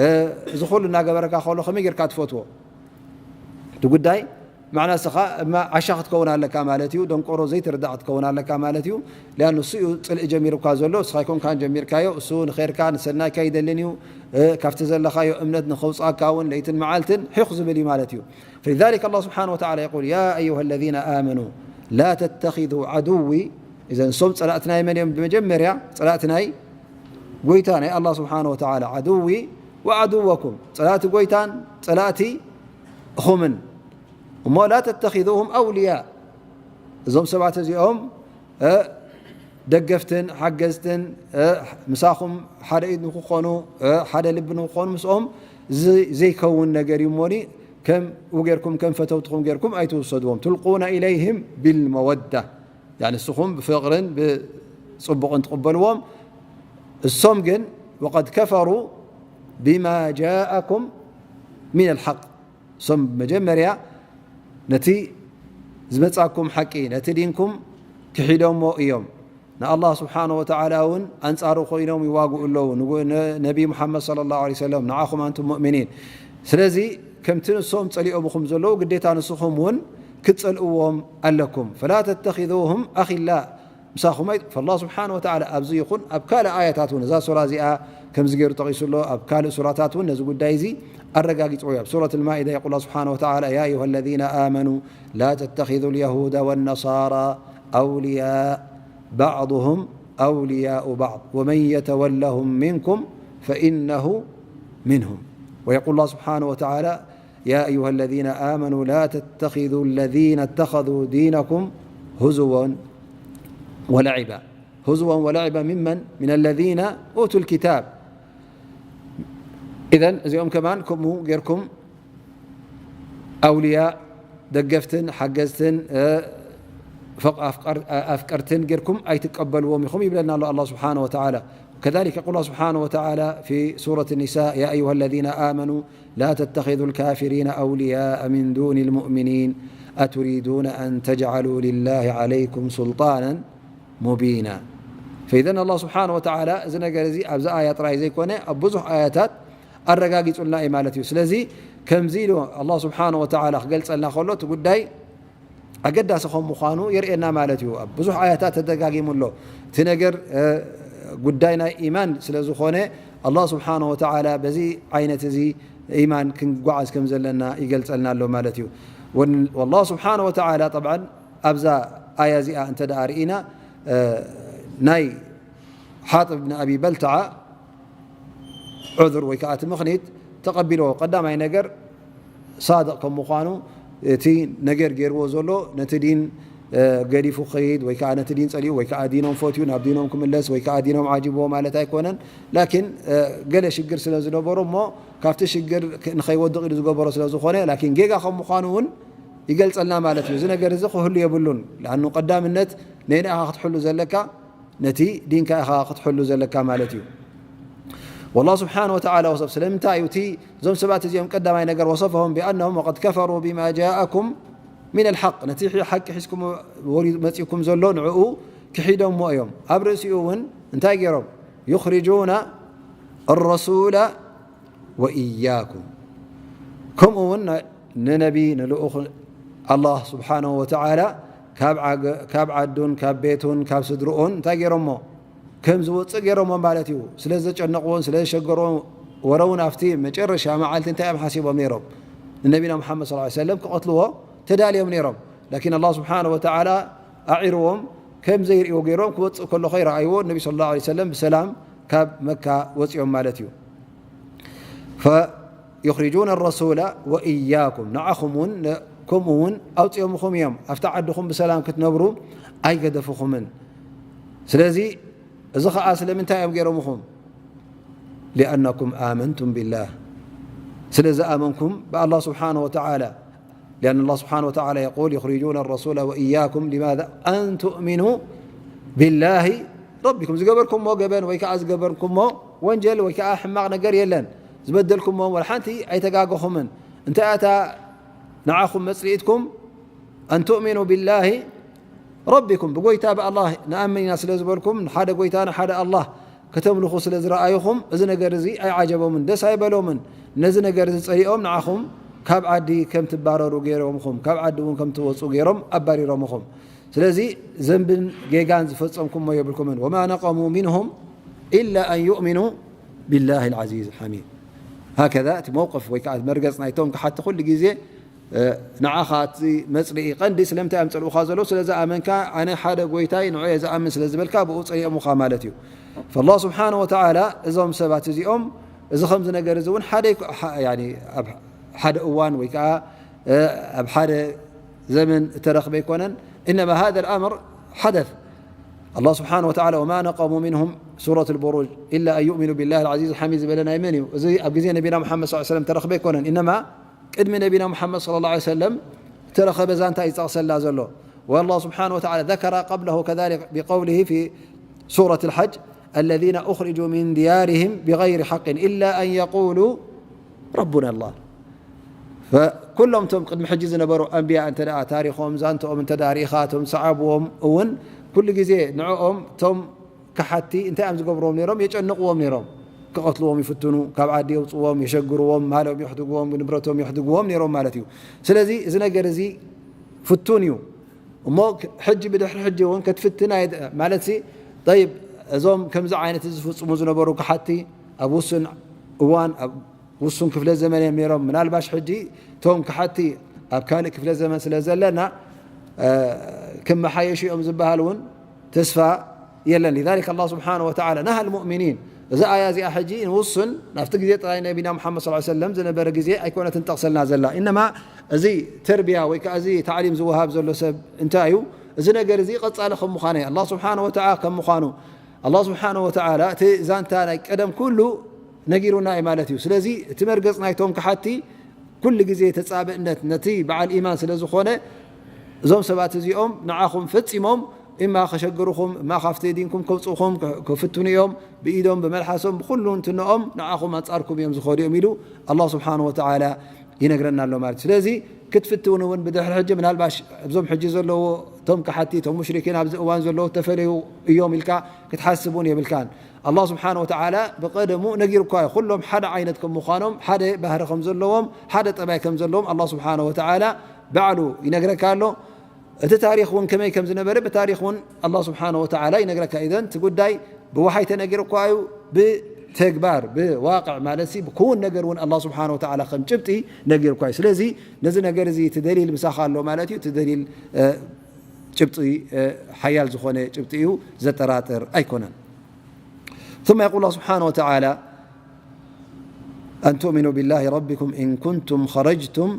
እ፣ እዚ ኩሉ እናገበረካ ከሎ ከመይ ጌርካ ትፈትዎ? እቲ ጉዳይ ማዕና ንስኻ እማ ዓሻ ክትከውን ኣለካ ማለት እዩ። ደንቆሮ ዘይትርዳእ ክትከውን ኣለካ ማለት እዩ። ሊኣኑ እሱ እዩ ጽልኢ ጀሚሩካ ዘሎ፣ ንስኻ ኣይኮንካን ጀሚርካዮ። እሱ ንኸይርካ ንሰናይካ ይደልን እዩ። እ፣ ካብቲ ዘለኻዮ እምነት ንኸውጽኣካ እውን ለይትን መዓልትን ሒኹ ዝብል እዩ ማለት እዩ። فلذلك الله سبحانه وتعالى يقول: يا أيها الذين آمنوا لا تتخذوا عدوي. إذن እሶም ጸላእቲ ናይ መን እዮም? ብመጀመርያ ጸላእቲ ናይ ጎይታ ናይ ኣላህ ስብሓነሁ ወተዓላ። عدوي وعدوكم፣ ጸላእቲ ጎይታን ጸላእቲ እኹምን። እሞ لا تتخذوهم أولياء፣ እዞም ሰባት እዚኦም፣ እ፣ ደገፍትን ሓገዝትን፣ እ፣ ምሳኹም ሓደ ኢድ ንክኾኑ፣ እ፣ ሓደ ልቢ ንክኾኑ ምስኦም ዝ-፣ ዘይከውን ነገር እዩ። እሞኒ ከምኡ ጌርኩም፣ ከም ፈተውትኹም ጌርኩም ኣይትውሰድዎም። تلقون إليهم بالمودة، ያኒ ንስኹም ብፍቕርን ብጽቡቕን ትቕበልዎም፣ እሶም ግን وقد كفروا بما جاءكم من الحق، እሶም መጀመርያ ነቲ ዝመጻኩም ሓቂ፣ ነቲ ዲንኩም ክሒዶሞ እዮም። ንኣላህ ስብሓነ ወተዓላ እውን ኣንጻሩ ኮይኖም ይዋግኡ ኣለዉ። ንጉ-፣ ነ-፣ ነቢ ሙሓመድ ሰለላሁ ዐለይሂ ወሰለም፣ ንዓኹም ኣንቱም ሙእሚኒን። ስለዚ ከምቲ ንሶም ጸሊኦምኹም ዘለዉ፣ ግዴታ ንስኹም እውን ክትጸልእዎም ኣለኩም። ፈላ ተተኺዙሁም ኣኺላ፣ ምሳኹም ኣይ-፣ ፈላህ ስብሓነ ወተዓላ ኣብዚ ይኹን ኣብ ካልእ ኣያታት እውን፣ እዛ ሱራ እዚኣ ከምዚ ገይሩ ጠቒሱ ኣሎ። ኣብ ካልእ ሱራታት እውን ነዚ ጉዳይ እዚ ኣረጋጊጽዎ እዩ። ኣብ ሱረት ኣልማኢዳ የቁል ስብሓነ ወተዓላ፣ يا أيها الذين آمنوا لا تتخذوا اليهود والنصارى أولياء بعضهم أولياء بعض ومن يتولهم منكم فإنه منهم. ويقول الله سبحانه وتعالى: يا أيها الذين آمنوا لا تتخذوا الذين اتخذوا دينكم هزوا ولعبا. هزوا ولعبا ممن؟ من الذين أوتوا الكتاب. إذن እዚኦም ከማን ከምኡ ጌርኩም ኣውልያ፣ ደገፍትን ሓገዝትን፣ እ፣ ፈቕ-፣ ኣፍቀር-፣ ኣፍቀርትን ጌርኩም ኣይትቀበልዎም ኢኹም ይብለና ኣሎ ኣላህ ስብሓነ ወተዓላ። كذلك يقول الله سبحانه وتعالى في سورة النساء: يا أيها الذين آمنوا لا تتخذوا الكافرين أولياء من دون المؤمنين أتريدون أن تجعلوا لله عليكم سلطانا مبينا. فإذن ኣላህ ስብሓነ ወተዓላ እዚ ነገር እዚ ኣብዚ ኣያ ጥራይ ዘይኮነ ኣብ ብዙሕ ኣያታት ኣረጋጊጹልና እዩ ማለት እዩ። ስለዚ ከምዚ ኢሉ ኣላህ ስብሓነ ወተዓላ ክገልጸልና ከሎ እቲ ጉዳይ ኣገዳሲ ከም ምዃኑ የርእየና ማለት እዩ። ኣብ ብዙሕ ኣያታት ተደጋጊሙ ኣሎ። እቲ ነገር፣ እ፣ ጉዳይ ናይ ኢማን ስለ ዝኾነ ኣላህ ስብሓነ ወተዓላ በዚ ዓይነት እዚ ኢማን ክንጓዓዝ ከም ዘለና ይገልጸልና ኣሎ ማለት እዩ። ወን-፣ والله سبحانه وتعالى طبعا ኣብዛ ኣያ እዚኣ እንተ ደኣ ርኢና፣ እ፣ ናይ ሓጥብ ብን ኣቢ በልተዓ ዑذር ወይ ከዓ እቲ ምኽኒት ተቐቢልዎ። ቀዳማይ ነገር ሳድቕ ከም ምዃኑ እቲ ነገር ገይርዎ ዘሎ ነቲ ዲን፣ እ፣ ገዲፉ ክኸይድ ወይ ከዓ ነቲ ዲን ጸሊኡ ወይ ከዓ ዲኖም ፈትዩ ናብ ዲኖም ክምለስ ወይ ከዓ ዲኖም ዓጂብዎ ማለት ኣይኮነን። ላኪን፣ እ፣ ገለ ሽግር ስለ ዝነበሮ እሞ ካብቲ ሽግር ክ-፣ ንኸይወድቕ ኢሉ ዝገበሮ ስለ ዝኾነ፣ ላኪን ጌጋ ከም ምዃኑ እውን ይገልጸልና ማለት እዩ። እዚ ነገር እዚ ክህሉ የብሉን። ለኣኑ ቀዳምነት ነየናይ ኢኻ ክትሕሉ ዘለካ? ነቲ ዲንካ ኢኻ ክትሕሉ ዘለካ ማለት እዩ። والله سبحانه وتعالى وصف ስለምንታይ እዩ እቲ እዞም ሰባት እዚኦም ቀዳማይ ነገር وصفهم بأنهم وقد كفروا بما جاءكم من الحق ነቲ ሓቂ ሒዝኩም ወሪዱ መጺእኩም ዘሎ ንዕኡ ክሒዶሞ እዮም። ኣብ ርእሲኡ እውን እንታይ ገይሮም؟ يخرجون الرسول وإياكم ከምኡ እውን ንነቢ ንልኡኽ ኣላህ ስብሓንሁ ወተዓላ ካብ ዓገ-፣ ካብ ዓዱን ካብ ቤቱን ካብ ስድርኡን እንታይ ገይሮሞ? ከም ዝወፅእ ገይሮሞ ማለት እዩ። ስለ ዘጨነቕዎን ስለ ዘሸገርዎ ወረ እውን ኣብቲ መጨረሻ መዓልቲ እንታይ እዮም ሓሲቦም ነይሮም? ንነቢና ሙሓመድ ሰለላሁ ዐለይሂ ወሰለም ክቐትልዎ ተዳልዮም ነይሮም። ላኪን ኣላህ ስብሓንሁ ወተዓላ ኣዒርዎም ከም ዘይርእይዎ ገይሮም ክወፅእ ከሎ ከይረኣይዎ ነቢ ሰለላሁ ዐለይሂ ወሰለም ብሰላም ካብ መካ ወፂኦም ማለት እዩ። فيخرجون الرسول وإياكم ንዓኹም እውን ነ-፣ ከምኡ እውን ኣውፂኦምኹም እዮም። ኣብቲ ዓድኹም ብሰላም ክትነብሩ ኣይገደፉኹምን። ስለዚ እዚ ኸዓ ስለምንታይ እዮም ገይሮምኹም? لأنكم آمنتم بالله ስለ ዝኣመንኩም ብኣላህ ስብሓንሁ ወተዓላ لأن الله سبحانه وتعالى يقول يخرجون الرسول وإياكم لماذا؟ أن تؤمنوا بالله ربكم ዝገበርኩሞ ገበን ወይ ከዓ ዝገበርኩሞ ወንጀል ወይ ከዓ ሕማቕ ነገር የለን። ዝበደልኩሞ ወላ ሓንቲ ኣይተጋገኹምን። እንታይ ኣታ ንዓኹም መጽሊእትኩም؟ أن تؤمنوا بالله ربكم ብጎይታ ብኣላህ ንኣምን ኢና ስለ ዝበልኩም ንሓደ ጎይታ ንሓደ ኣላህ ከተምልኹ ስለ ዝረኣዩኹም እዚ ነገር እዚ ኣይዓጀቦምን፣ ደስ ኣይበሎምን። ነዚ ነገር እዚ ጸሊኦም ንዓኹም ካብ ዓዲ ከም ትባረሩ ገይሮምኹም፣ ካብ ዓዲ እውን ከም ትወጹ ገይሮም ኣባሪሮምኹም። ስለዚ ዘንብን ጌጋን ዝፈጸምኩሞ የብልኩምን። وما نقموا منهم إلا أن يؤمنوا بالله العزيز الحميد ሃከዛ እቲ መውቅፍ ወይ ከዓ መርገጽ ናይቶም ክሓቲ ኩሉ ግዜ ንዓኻ እቲ መጽልኢ ቀንዲ ስለምንታይ እዮም ጸልኡኻ ዘለዉ? ስለ ዝኣመንካ፣ ኣነ ሓደ ጎይታይ ንዑ እየ ዝኣምን ስለ ዝበልካ፣ ብኡ ጸሊኦምኻ ማለት እዩ። ፈላህ ስብሓነ ወተዓላ እዞም ሰባት እዚኦም፣ እዚ ከምዚ ነገር እዚ እውን ሓደ ይኮ-፣ ሓ-፣ ያኒ ኣብ ሓደ እዋን ወይ ከዓ፣ እ፣ ኣብ ሓደ ዘመን እተረኽበ ኣይኮነን። ኢነማ ሃዘ ልኣምር ሓደት። ኣላህ ስብሓነ ወተዓላ፣ ወማ ነቀሙ ሚንሁም፣ ሱረት ልቡሩጅ፣ ኢላ ኣን ዩእሚኑ ቢላህ ልዓዚዝ ልሓሚድ ዝበለ ናይ መን እዩ? እዚ ኣብ ግዜ ነቢና ሙሓመድ ሰለላሁ ዐለይሂ ወሰለም ተረኽበ ኣይኮነን። ኢነማ ቅድሚ ነቢና ሙሓመድ ሰለላሁ ዐለይሂ ወሰለም እተረኸበ ዛንታ እዩ ዝጠቕሰልና ዘሎ። والله سبحانه وتعالى ذكر قبله كذلك بقوله في سورة الحج: الذين أخرجوا من ديارهم بغير حق إلا أن يقولوا ربنا الله. ኩሎም እቶም ቅድሚ ሕጂ ዝነበሩ ኣንብያ እንተ ደኣ ታሪኾም፣ ዛንትኦም እንተ ደኣ ርኢኻ፣ እቶም ዝሰዓብዎም እውን ኩሉ ግዜ ንዕኦም እቶም ከሓቲ እንታይ እዮም ዝገብርዎም ነይሮም? የጨንቕዎም ነይሮም። ክቐትልዎም ይፍትኑ፣ ካብ ዓዲ የውፅዎም፣ የሸግርዎም፣ ማሎም የሕድግዎም፣ ንብረቶም የሕድግዎም ነይሮም ማለት እዩ። ስለዚ እዚ ነገር እዚ ፍቱን እዩ። እሞ ክ-፣ ሕጂ ብድሕሪ ሕጂ እውን ክትፍትን ኣይ-፣ ማለት ሲ፣ ጠይብ፣ እዞም ከምዚ ዓይነት እዚ ዝፍጽሙ ዝነበሩ ከሓቲ ኣብ ውሱን እዋን፣ ኣብ ውሱን ክፍለ ዘመን እዮም ነይሮም። ምናልባሽ ሕጂ እቶም ከሓቲ ኣብ ካልእ ክፍለ ዘመን ስለ ዘለና፣ እ፣ ክመሓየሹ እዮም ዝበሃል እውን ተስፋ የለን። لذلك الله سبحانه وتعالى نهى المؤمنين። እዚ ኣያ እዚኣ ሕጂ ንውሱን ናብቲ ግዜ ጥራይ ነቢና ሙሓመድ ሰለላሁ ዐለይሂ ወሰለም ዝነበረ ግዜ ኣይኮነትን ጠቕሰልና ዘላ። ኢነማ እዚ ተርቢያ ወይ ከዓ እዚ ታዕሊም ዝወሃብ ዘሎ ሰብ እንታይ እዩ? እዚ ነገር እዚ ቀጻሊ ከም ምዃኑ፣ ኣላህ ስብሓነ ወተዓላ ከም ምዃኑ፣ ኣላህ ስብሓነ ወተዓላ እቲ ዛንታ ናይ ቀደም ኩሉ ነጊሩና እዩ ማለት እዩ። ስለዚ እቲ መርገጽ ናይቶም ከሓቲ ኩሉ ግዜ ተጻብእነት ነቲ በዓል ኢማን ስለ ዝኾነ፣ እዞም ሰባት እዚኦም ንዓኹም ፈጺሞም እማ ከሸግሩኹም፣ እማ ካብቲ ዲንኩም ከውጽኡኹም ክ-፣ ክፍትኑ እዮም። ብኢዶም፣ ብመልሓሶም፣ ብኹሉ እንትንኦም ንዓኹም ኣንጻርኩም እዮም ዝኸዱ እዮም ኢሉ ኣላህ ስብሓነ ወተዓላ ይነግረና ኣሎ ማለት እዩ። ስለዚ ክትፍትኑ እውን ብድሕሪ ሕጂ ምናልባሽ እዞም ሕጂ ዘለዎ እቶም ከሓቲ፣ እቶም ሙሽሪኪን ኣብዚ እዋን ዘለዉ ተፈለዩ እዮም ኢልካ ክትሓስብ እውን የብልካን። ኣላህ ስብሓነ ወተዓላ ብቐደሙ ነጊሩካ እዩ። ኩሎም ሓደ ዓይነት ከም ምዃኖም፣ ሓደ ባህሪ ከም ዘለዎም፣ ሓደ ጠባይ ከም ዘለዎም ኣላህ ስብሓነ ወተዓላ ባዕሉ ይነግረካ ኣሎ። እቲ ታሪኽ እውን ከመይ ከም ዝነበረ ብታሪኽ እውን ኣላህ ስብሓነ ወተዓላ ይነግረካ። ኢዘን እቲ ጉዳይ ብወሓይ ተነጊሩካ እዩ፣ ብቲ ተግባር ብዋቅዕ ማለት ሲ ብክውን ነገር እውን ኣላህ ስብሓን ወተዓላ ከም ጭብጢ ነጊርኳ እዩ። ስለዚ ነዚ ነገር እዚ እቲ ደሊል ምሳኻ ኣሎ ማለት እዩ። እቲ ደሊል እ፣ ጭብጢ እ፣ ሓያል ዝኾነ ጭብጢ እዩ፣ ዘጠራጥር ኣይኮነን። ثم يقول الله سبحانه وتعالى أن تؤمنوا بالله ربكم إن كنتم خرجتم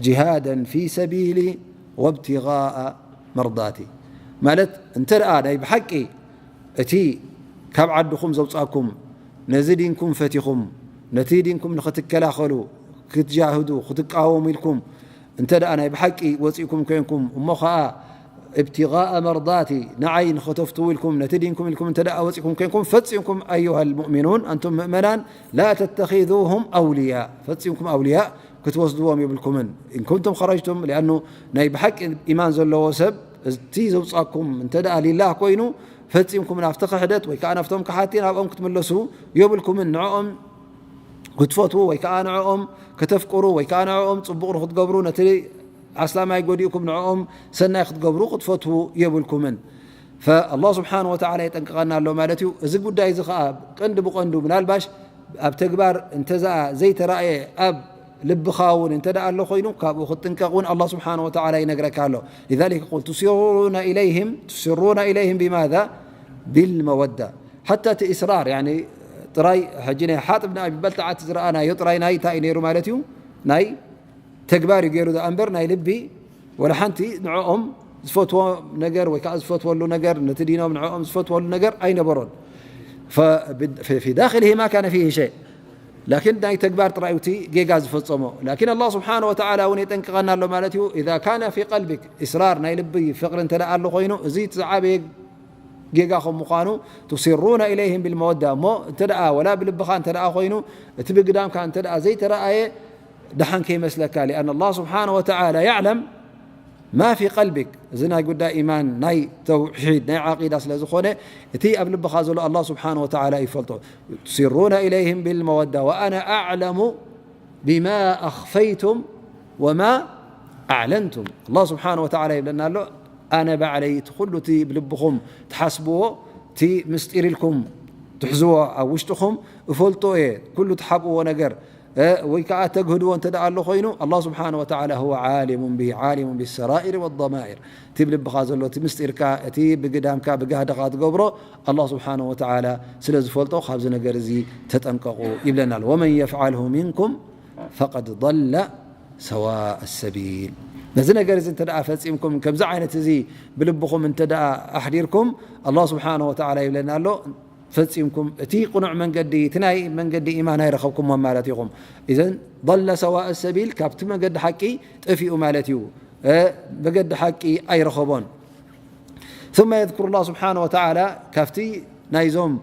جهادا في سبيلي وابتغاء مرضاتي ማለት እንተ ደኣ ናይ ብሓቂ እቲ ካብ ዓድኹም ዘውጻኩም ነዚ ዲንኩም ፈቲኹም ነቲ ዲንኩም ንኽትከላኸሉ ክትጃህዱ ክትቃወሙ ኢልኩም እንተ ደኣ ናይ ብሓቂ ወጺእኩም ኮንኩም እሞ ኸኣ ابتغاء مرضاتي ንዓይ ንኸተፍትዉ ኢልኩም ነቲ ዲንኩም ኢልኩም እንተ ደኣ ወጺእኩም ኮንኩም ፈጺምኩም أيها المؤمنون أنتم ምእመናን لا تتخذوهم أولياء ፈጺምኩም ኣውልያ ክትወስድዎም የብልኩምን إن كنتم خرجتم لأنه ናይ ብሓቂ ኢማን ዘለዎ ሰብ እቲ ዘውጻኩም እንተ ደኣ ሊላህ ኮይኑ ፈጺምኩም ናብቲ ክሕደት ወይ ከዓ ናብቶም ክሓቲ ናብኦም ክትምለሱ የብልኩምን ንዕኦም ክትፈትዉ ወይ ከዓ ንዕኦም ከተፍቅሩ ወይ ከዓ ንዕኦም ጽቡቕ ንክትገብሩ ነቲ ኣስላማይ ጎዲእኩም ንዕኦም ሰናይ ክትገብሩ ክትፈትዉ የብልኩምን فالله سبحانه وتعالى የጠንቅቐና ኣሎ ማለት እዩ። እዚ ጉዳይ እዚ ከዓ ቀንዲ ብቐንዱ ምናልባሽ ኣብ ተግባር እንተዘኣ ዘይተራእየ ኣብ ልብኻ እውን እንተ ደኣ ኣሎ ኮይኑ ካብኡ ክትጥንቀቕ እውን ኣላህ ስብሓን ወተዓላ ይነግረካ ኣሎ። لذلك يقول تسرون إليهم تسرون إليهم بماذا؟ بالمودة حتى እቲ إصرار يعني ጥራይ ሕጂ ናይ ሓጥብ ንኣቢ በልተዓት ዝረኣናዮ ጥራይ ናይ እንታይ እዩ ነይሩ ማለት እዩ ናይ ተግባር እዩ ገይሩ ደኣ እምበር ናይ ልቢ ወላ ሓንቲ ንዕኦም ዝፈትዎ ነገር ወይ ከዓ ዝፈትወሉ ነገር ነቲ ዲኖም ንዕኦም ዝፈትወሉ ነገር ኣይነበሮን في داخله ما كان فيه شيء لكن ናይ ተግባር ጥራይ እቲ ጌጋ ዝፈጸሞ لكن الله سبحانه وتعالى እውን የጠንቅቐና ኣሎ ማለት እዩ إذا كان في قلبك إصرار ናይ ልቢ ፍቕሪ እንተ ደኣ ኣሎ ኮይኑ እዚ እቲ ዝዓበየ ጌጋ ከም ምዃኑ تسرون إليهم بالمودة እሞ እንተ ደኣ ወላ ብልብኻ እንተ ደኣ ኮይኑ እቲ ብግዳምካ እንተ ደኣ ዘይተረኣየ ደሓን ከይመስለካ لأن الله سبحانه وتعالى يعلم ما في قلبك እዚ ናይ ጉዳይ ኢማን ናይ ተውሒድ ናይ ዓቂዳ ስለ ዝኾነ እቲ ኣብ ልብኻ ዘሎ ኣላህ ስብሓን ወተዓላ ይፈልጦ تسرون إليهم بالمودة وأنا أعلم بما أخفيتم وما أعلنتم ኣላህ ስብሓን ወተዓላ ይብለና ኣሎ ኣነ ባዕለይ እቲ ኩሉ እቲ ብልብኹም ትሓስብዎ እቲ ምስጢር ኢልኩም ትሕዝዎ ኣብ ውሽጥኹም እፈልጦ እየ ኩሉ ትሓብእዎ ነገር ወይ ከዓ ተግህድዎ እንተ ደኣ ኣሎ ኮይኑ ኣላህ ስብሓን ወተዓላ هو عالم به عالم بالسرائر والضمائر እቲ ብልብኻ ዘሎ እቲ ምስጢርካ እቲ ብግዳምካ ብጋህድኻ ትገብሮ ኣላህ ስብሓን ወተዓላ ስለ ዝፈልጦ ካብዚ ነገር እዚ ተጠንቀቑ ይብለና ኣሎ ومن يفعله منكم فقد ضل سواء السبيل ነዚ ነገር እዚ እንተ ደኣ ፈጺምኩም ከምዚ ዓይነት እዚ ብልብኹም እንተ ደኣ ኣሕዲርኩም ኣላህ ስብሓን ወተዓላ ይብለና ኣሎ ፈጺምኩም እቲ ቅኑዕ መንገዲ እቲ ናይ መንገዲ ኢማን ኣይረኸብኩሞን ማለት ኢኹም إذن ضل سواء السبيل ካብቲ መገዲ ሓቂ ጠፊኡ ማለት እዩ መገዲ ሓቂ ኣይረኸቦን ثم يذكر الله سبحانه وتعالى ካብቲ ናይዞም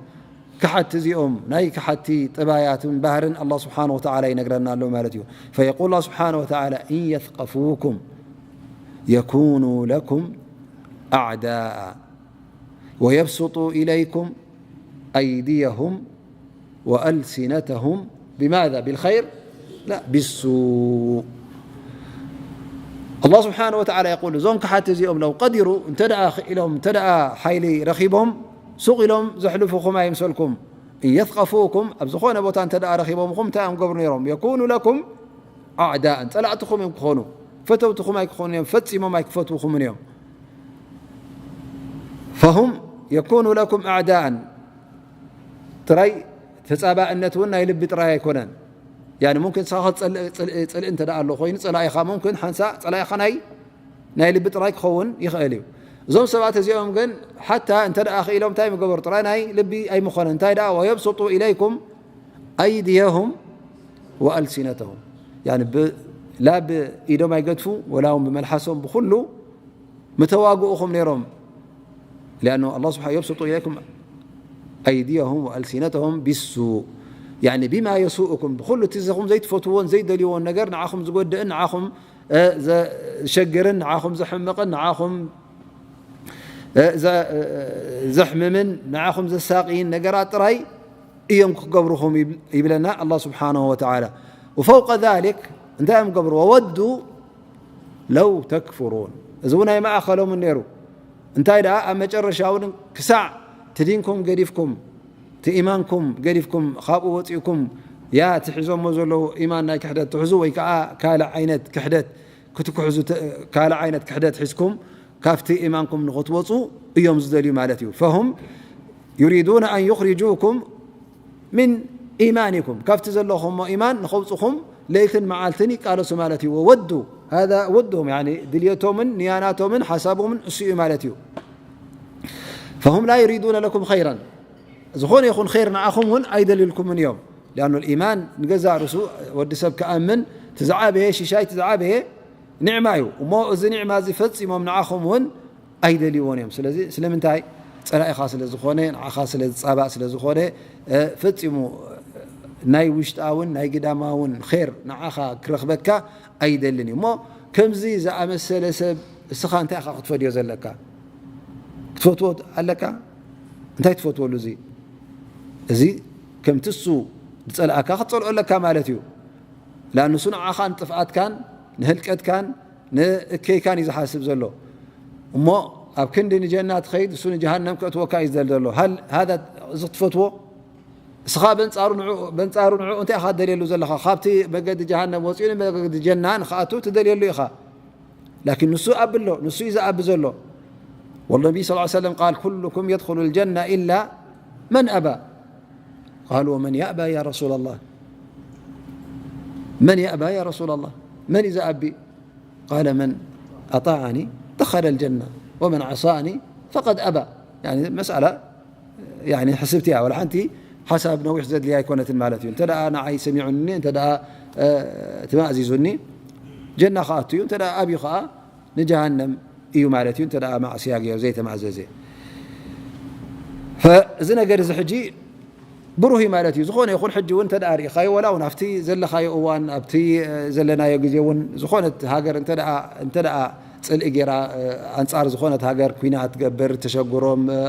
ክሓቲ እዚኦም ናይ ክሓቲ ጥባያትን ባህርን الله سبحانه وتعالى ይነግረና ኣሎ ማለት እዩ فيقول الله سبحانه وتعالى إن يثقفوكم يكونوا لكم أعداء ويبسطوا إليكم أيديهم وألسنتهم بماذا؟ بالخير؟ لا، بالسوء. الله سبحانه وتعالى يقول እዞም ክሓቲ እዚኦም لو قدروا እንተ ደኣ ክኢሎም እንተ ደኣ ሓይሊ ረኺቦም ሱቕ ኢሎም ዘሕልፉኹም ኣይምሰልኩም إن يثقفوكم ኣብ ዝኾነ ቦታ እንተ ደኣ ረኺቦምኹም እንታይ እዮም ገብሩ ነይሮም يكونوا لكم أعداء ጸላእትኹም እዮም ክኾኑ ፈተውትኹም ኣይክኾኑ እዮም ፈጺሞም ኣይክፈትውኹምን እዮም فهم يكونوا لكم أعداء ጥራይ ተጻባእነት እውን ናይ ልቢ ጥራይ ኣይኮነን يعني ممكن ንስኻ ክትጸልእ ጽልኢ እንተ ደኣ ኣሎ ኮይኑ ጸላኢኻ ممكن ሓንሳእ ጸላኢኻ ናይ ናይ ልቢ ጥራይ ክኸውን ይኽእል እዩ እዞም ሰባት እዚኦም ግን ሓታ እንተ ደኣ ክኢሎም እንታይ ምገበሩ ጥራይ ናይ ልቢ ኣይምኾነን እንታይ ደኣ ويبسطوا إليكم أيديهم وألسنتهم يعني لا ብኢዶም ኣይገድፉ ወላ እውን ብመልሓሶም ብኩሉ ምተዋግኡኹም ነይሮም لأنه الله سبحانه يبسط إليكم أيديهم وألسنتهم بالسوء يعني بما يسوءكم ብኩሉ እቲ ዝኹም ዘይትፈትዎን ዘይደልይዎን ነገር ንዓኹም ዝጎድእን ንዓኹም ዘሸግርን ንዓኹም ዘሕምቕን ንዓኹም ዘሕምምን ንዓኹም ዘሳቕይን ነገራት ጥራይ እዮም ክገብርኹም ይብለና الله سبحانه وتعالى وفوق ذلك እንታይ እዮም ገብሩ وودوا لو تكفرون እዚ እውን ኣይማእኸሎምን ነይሩ እንታይ ደኣ ኣብ መጨረሻ እውን ክሳዕ ትዲንኩም ገዲፍኩም እቲ ኢማንኩም ገዲፍኩም ካብኡ ወፂእኩም፣ ያ እቲ ሒዞሞ ዘለዉ ኢማን ናይ ክሕደት ትሕዙ፣ ወይ ከዓ ካልእ ዓይነት ክሕደት ክትክሕዙ ተ-፣ ካልእ ዓይነት ክሕደት ሒዝኩም ካብቲ ኢማንኩም ንኽትወፁ እዮም ዝደልዩ ማለት እዩ። فهم يريدون أن يخرجوكم من إيمانكم، ካብቲ ዘለኹሞ ኢማን ንኸውፅኹም ለይትን መዓልትን ይቃለሱ ማለት እዩ። ወወዱ፣ هذا ودهم፣ يعني ድልየቶምን ንያናቶምን ሓሳቦምን እሱ እዩ ማለት እዩ። فهم لا يريدون لكم خيرا، ዝኾነ ይኹን ኸይር ንዓኹም እውን ኣይደልዩልኩምን እዮም። لأن الإيمان ንገዛእ ርእሱ ወዲ ሰብ ክኣምን እቲ ዝዓበየ ሽሻይ፣ እቲ ዝዓበየ ኒዕማ እዩ። እሞ እዚ ኒዕማ እዚ ፈጺሞም ንዓኹም እውን ኣይደልይዎን እዮም። ስለዚ ስለምንታይ? ጸላኢኻ ስለ ዝኾነ፣ ንዓኻ ስለ ዝጻባእ ስለ ዝኾነ፣ እ፣ ፈጺሙ ናይ ውሽጣውን ናይ ግዳማውን ኸይር ንዓኻ ክረኽበካ ኣይደልን እዩ። እሞ ከምዚ ዝኣመሰለ ሰብ እስኻ እንታይ ኢኻ ክትፈድዮ ዘለካ? ክትፈትዎ ኣለካ? እንታይ ትፈትወሉ? እዚ፣ እዚ ከምቲ እሱ ዝጸልኣካ ክትጸልኦ ኣለካ ማለት እዩ። ለኣን ንሱ ንዓኻ ንጥፍኣትካን ንህልቀትካን ንእከይካን እዩ ዝሓስብ ዘሎ። እሞ ኣብ ክንዲ ንጀና ትኸይድ፣ እሱ ንጀሃነም ከእትወካ እዩ ዝደል ዘሎ። ሃል ሃዛ፣ እዚ ክትፈትዎ? እስኻ በንጻሩ ንዕኡ፣ በንጻሩ ንዕኡ እንታይ ኢኻ ትደልየሉ ዘለኻ? ካብቲ መገዲ ጀሃነም ወጺኡ ንመገዲ ጀና ንኽኣቱ ትደልየሉ ኢኻ። ላኪን ንሱ ኣብ ኣሎ፣ ንሱ እዩ ዝኣቢ ዘሎ። والنبي صلى الله عليه وسلم قال: كلكم يدخل الجنة إلا من أبى. قالوا: ومن يأبى يا رسول الله؟ من يأبى يا رسول الله؟ መን እዩ ዝኣቢ? قال: من أطاعني دخل الجنة ومن عصاني فقد أبى. يعني مسألة يعني ሕስብቲ እያ፣ ወላ ሓንቲ ሓሳብ ነዊሕ ዘድልያ ኣይኮነትን ማለት እዩ። እንተ ደኣ ንዓይ ሰሚዑኒ፣ እንተ ደኣ፣ እ፣ ተማእዚዙኒ፣ ጀና ክኣቱ እዩ፣ እንተ ደኣ ኣብዩ ኸኣ ንጀሃነም እዩ ማለት እዩ፣ እንተ ደኣ ማዕስያ ገይሩ ዘይተማእዘዘ። ፈ-፣ እዚ ነገር እዚ ሕጂ ብሩህ እዩ ማለት እዩ። ዝኾነ ይኹን ሕጂ እውን እንተ ደኣ ርኢኻዮ፣ ወላ እውን ኣብቲ ዘለኻዮ እዋን፣ ኣብቲ፣ እ፣ ዘለናዮ ግዜ እውን ዝኾነት ሃገር እንተ ደኣ፣ እንተ ደኣ ጽልኢ ገይራ፣ እ፣ ኣንጻር ዝኾነት ሃገር ኲናት ትገብር፣ ተሸግሮም፣ እ፣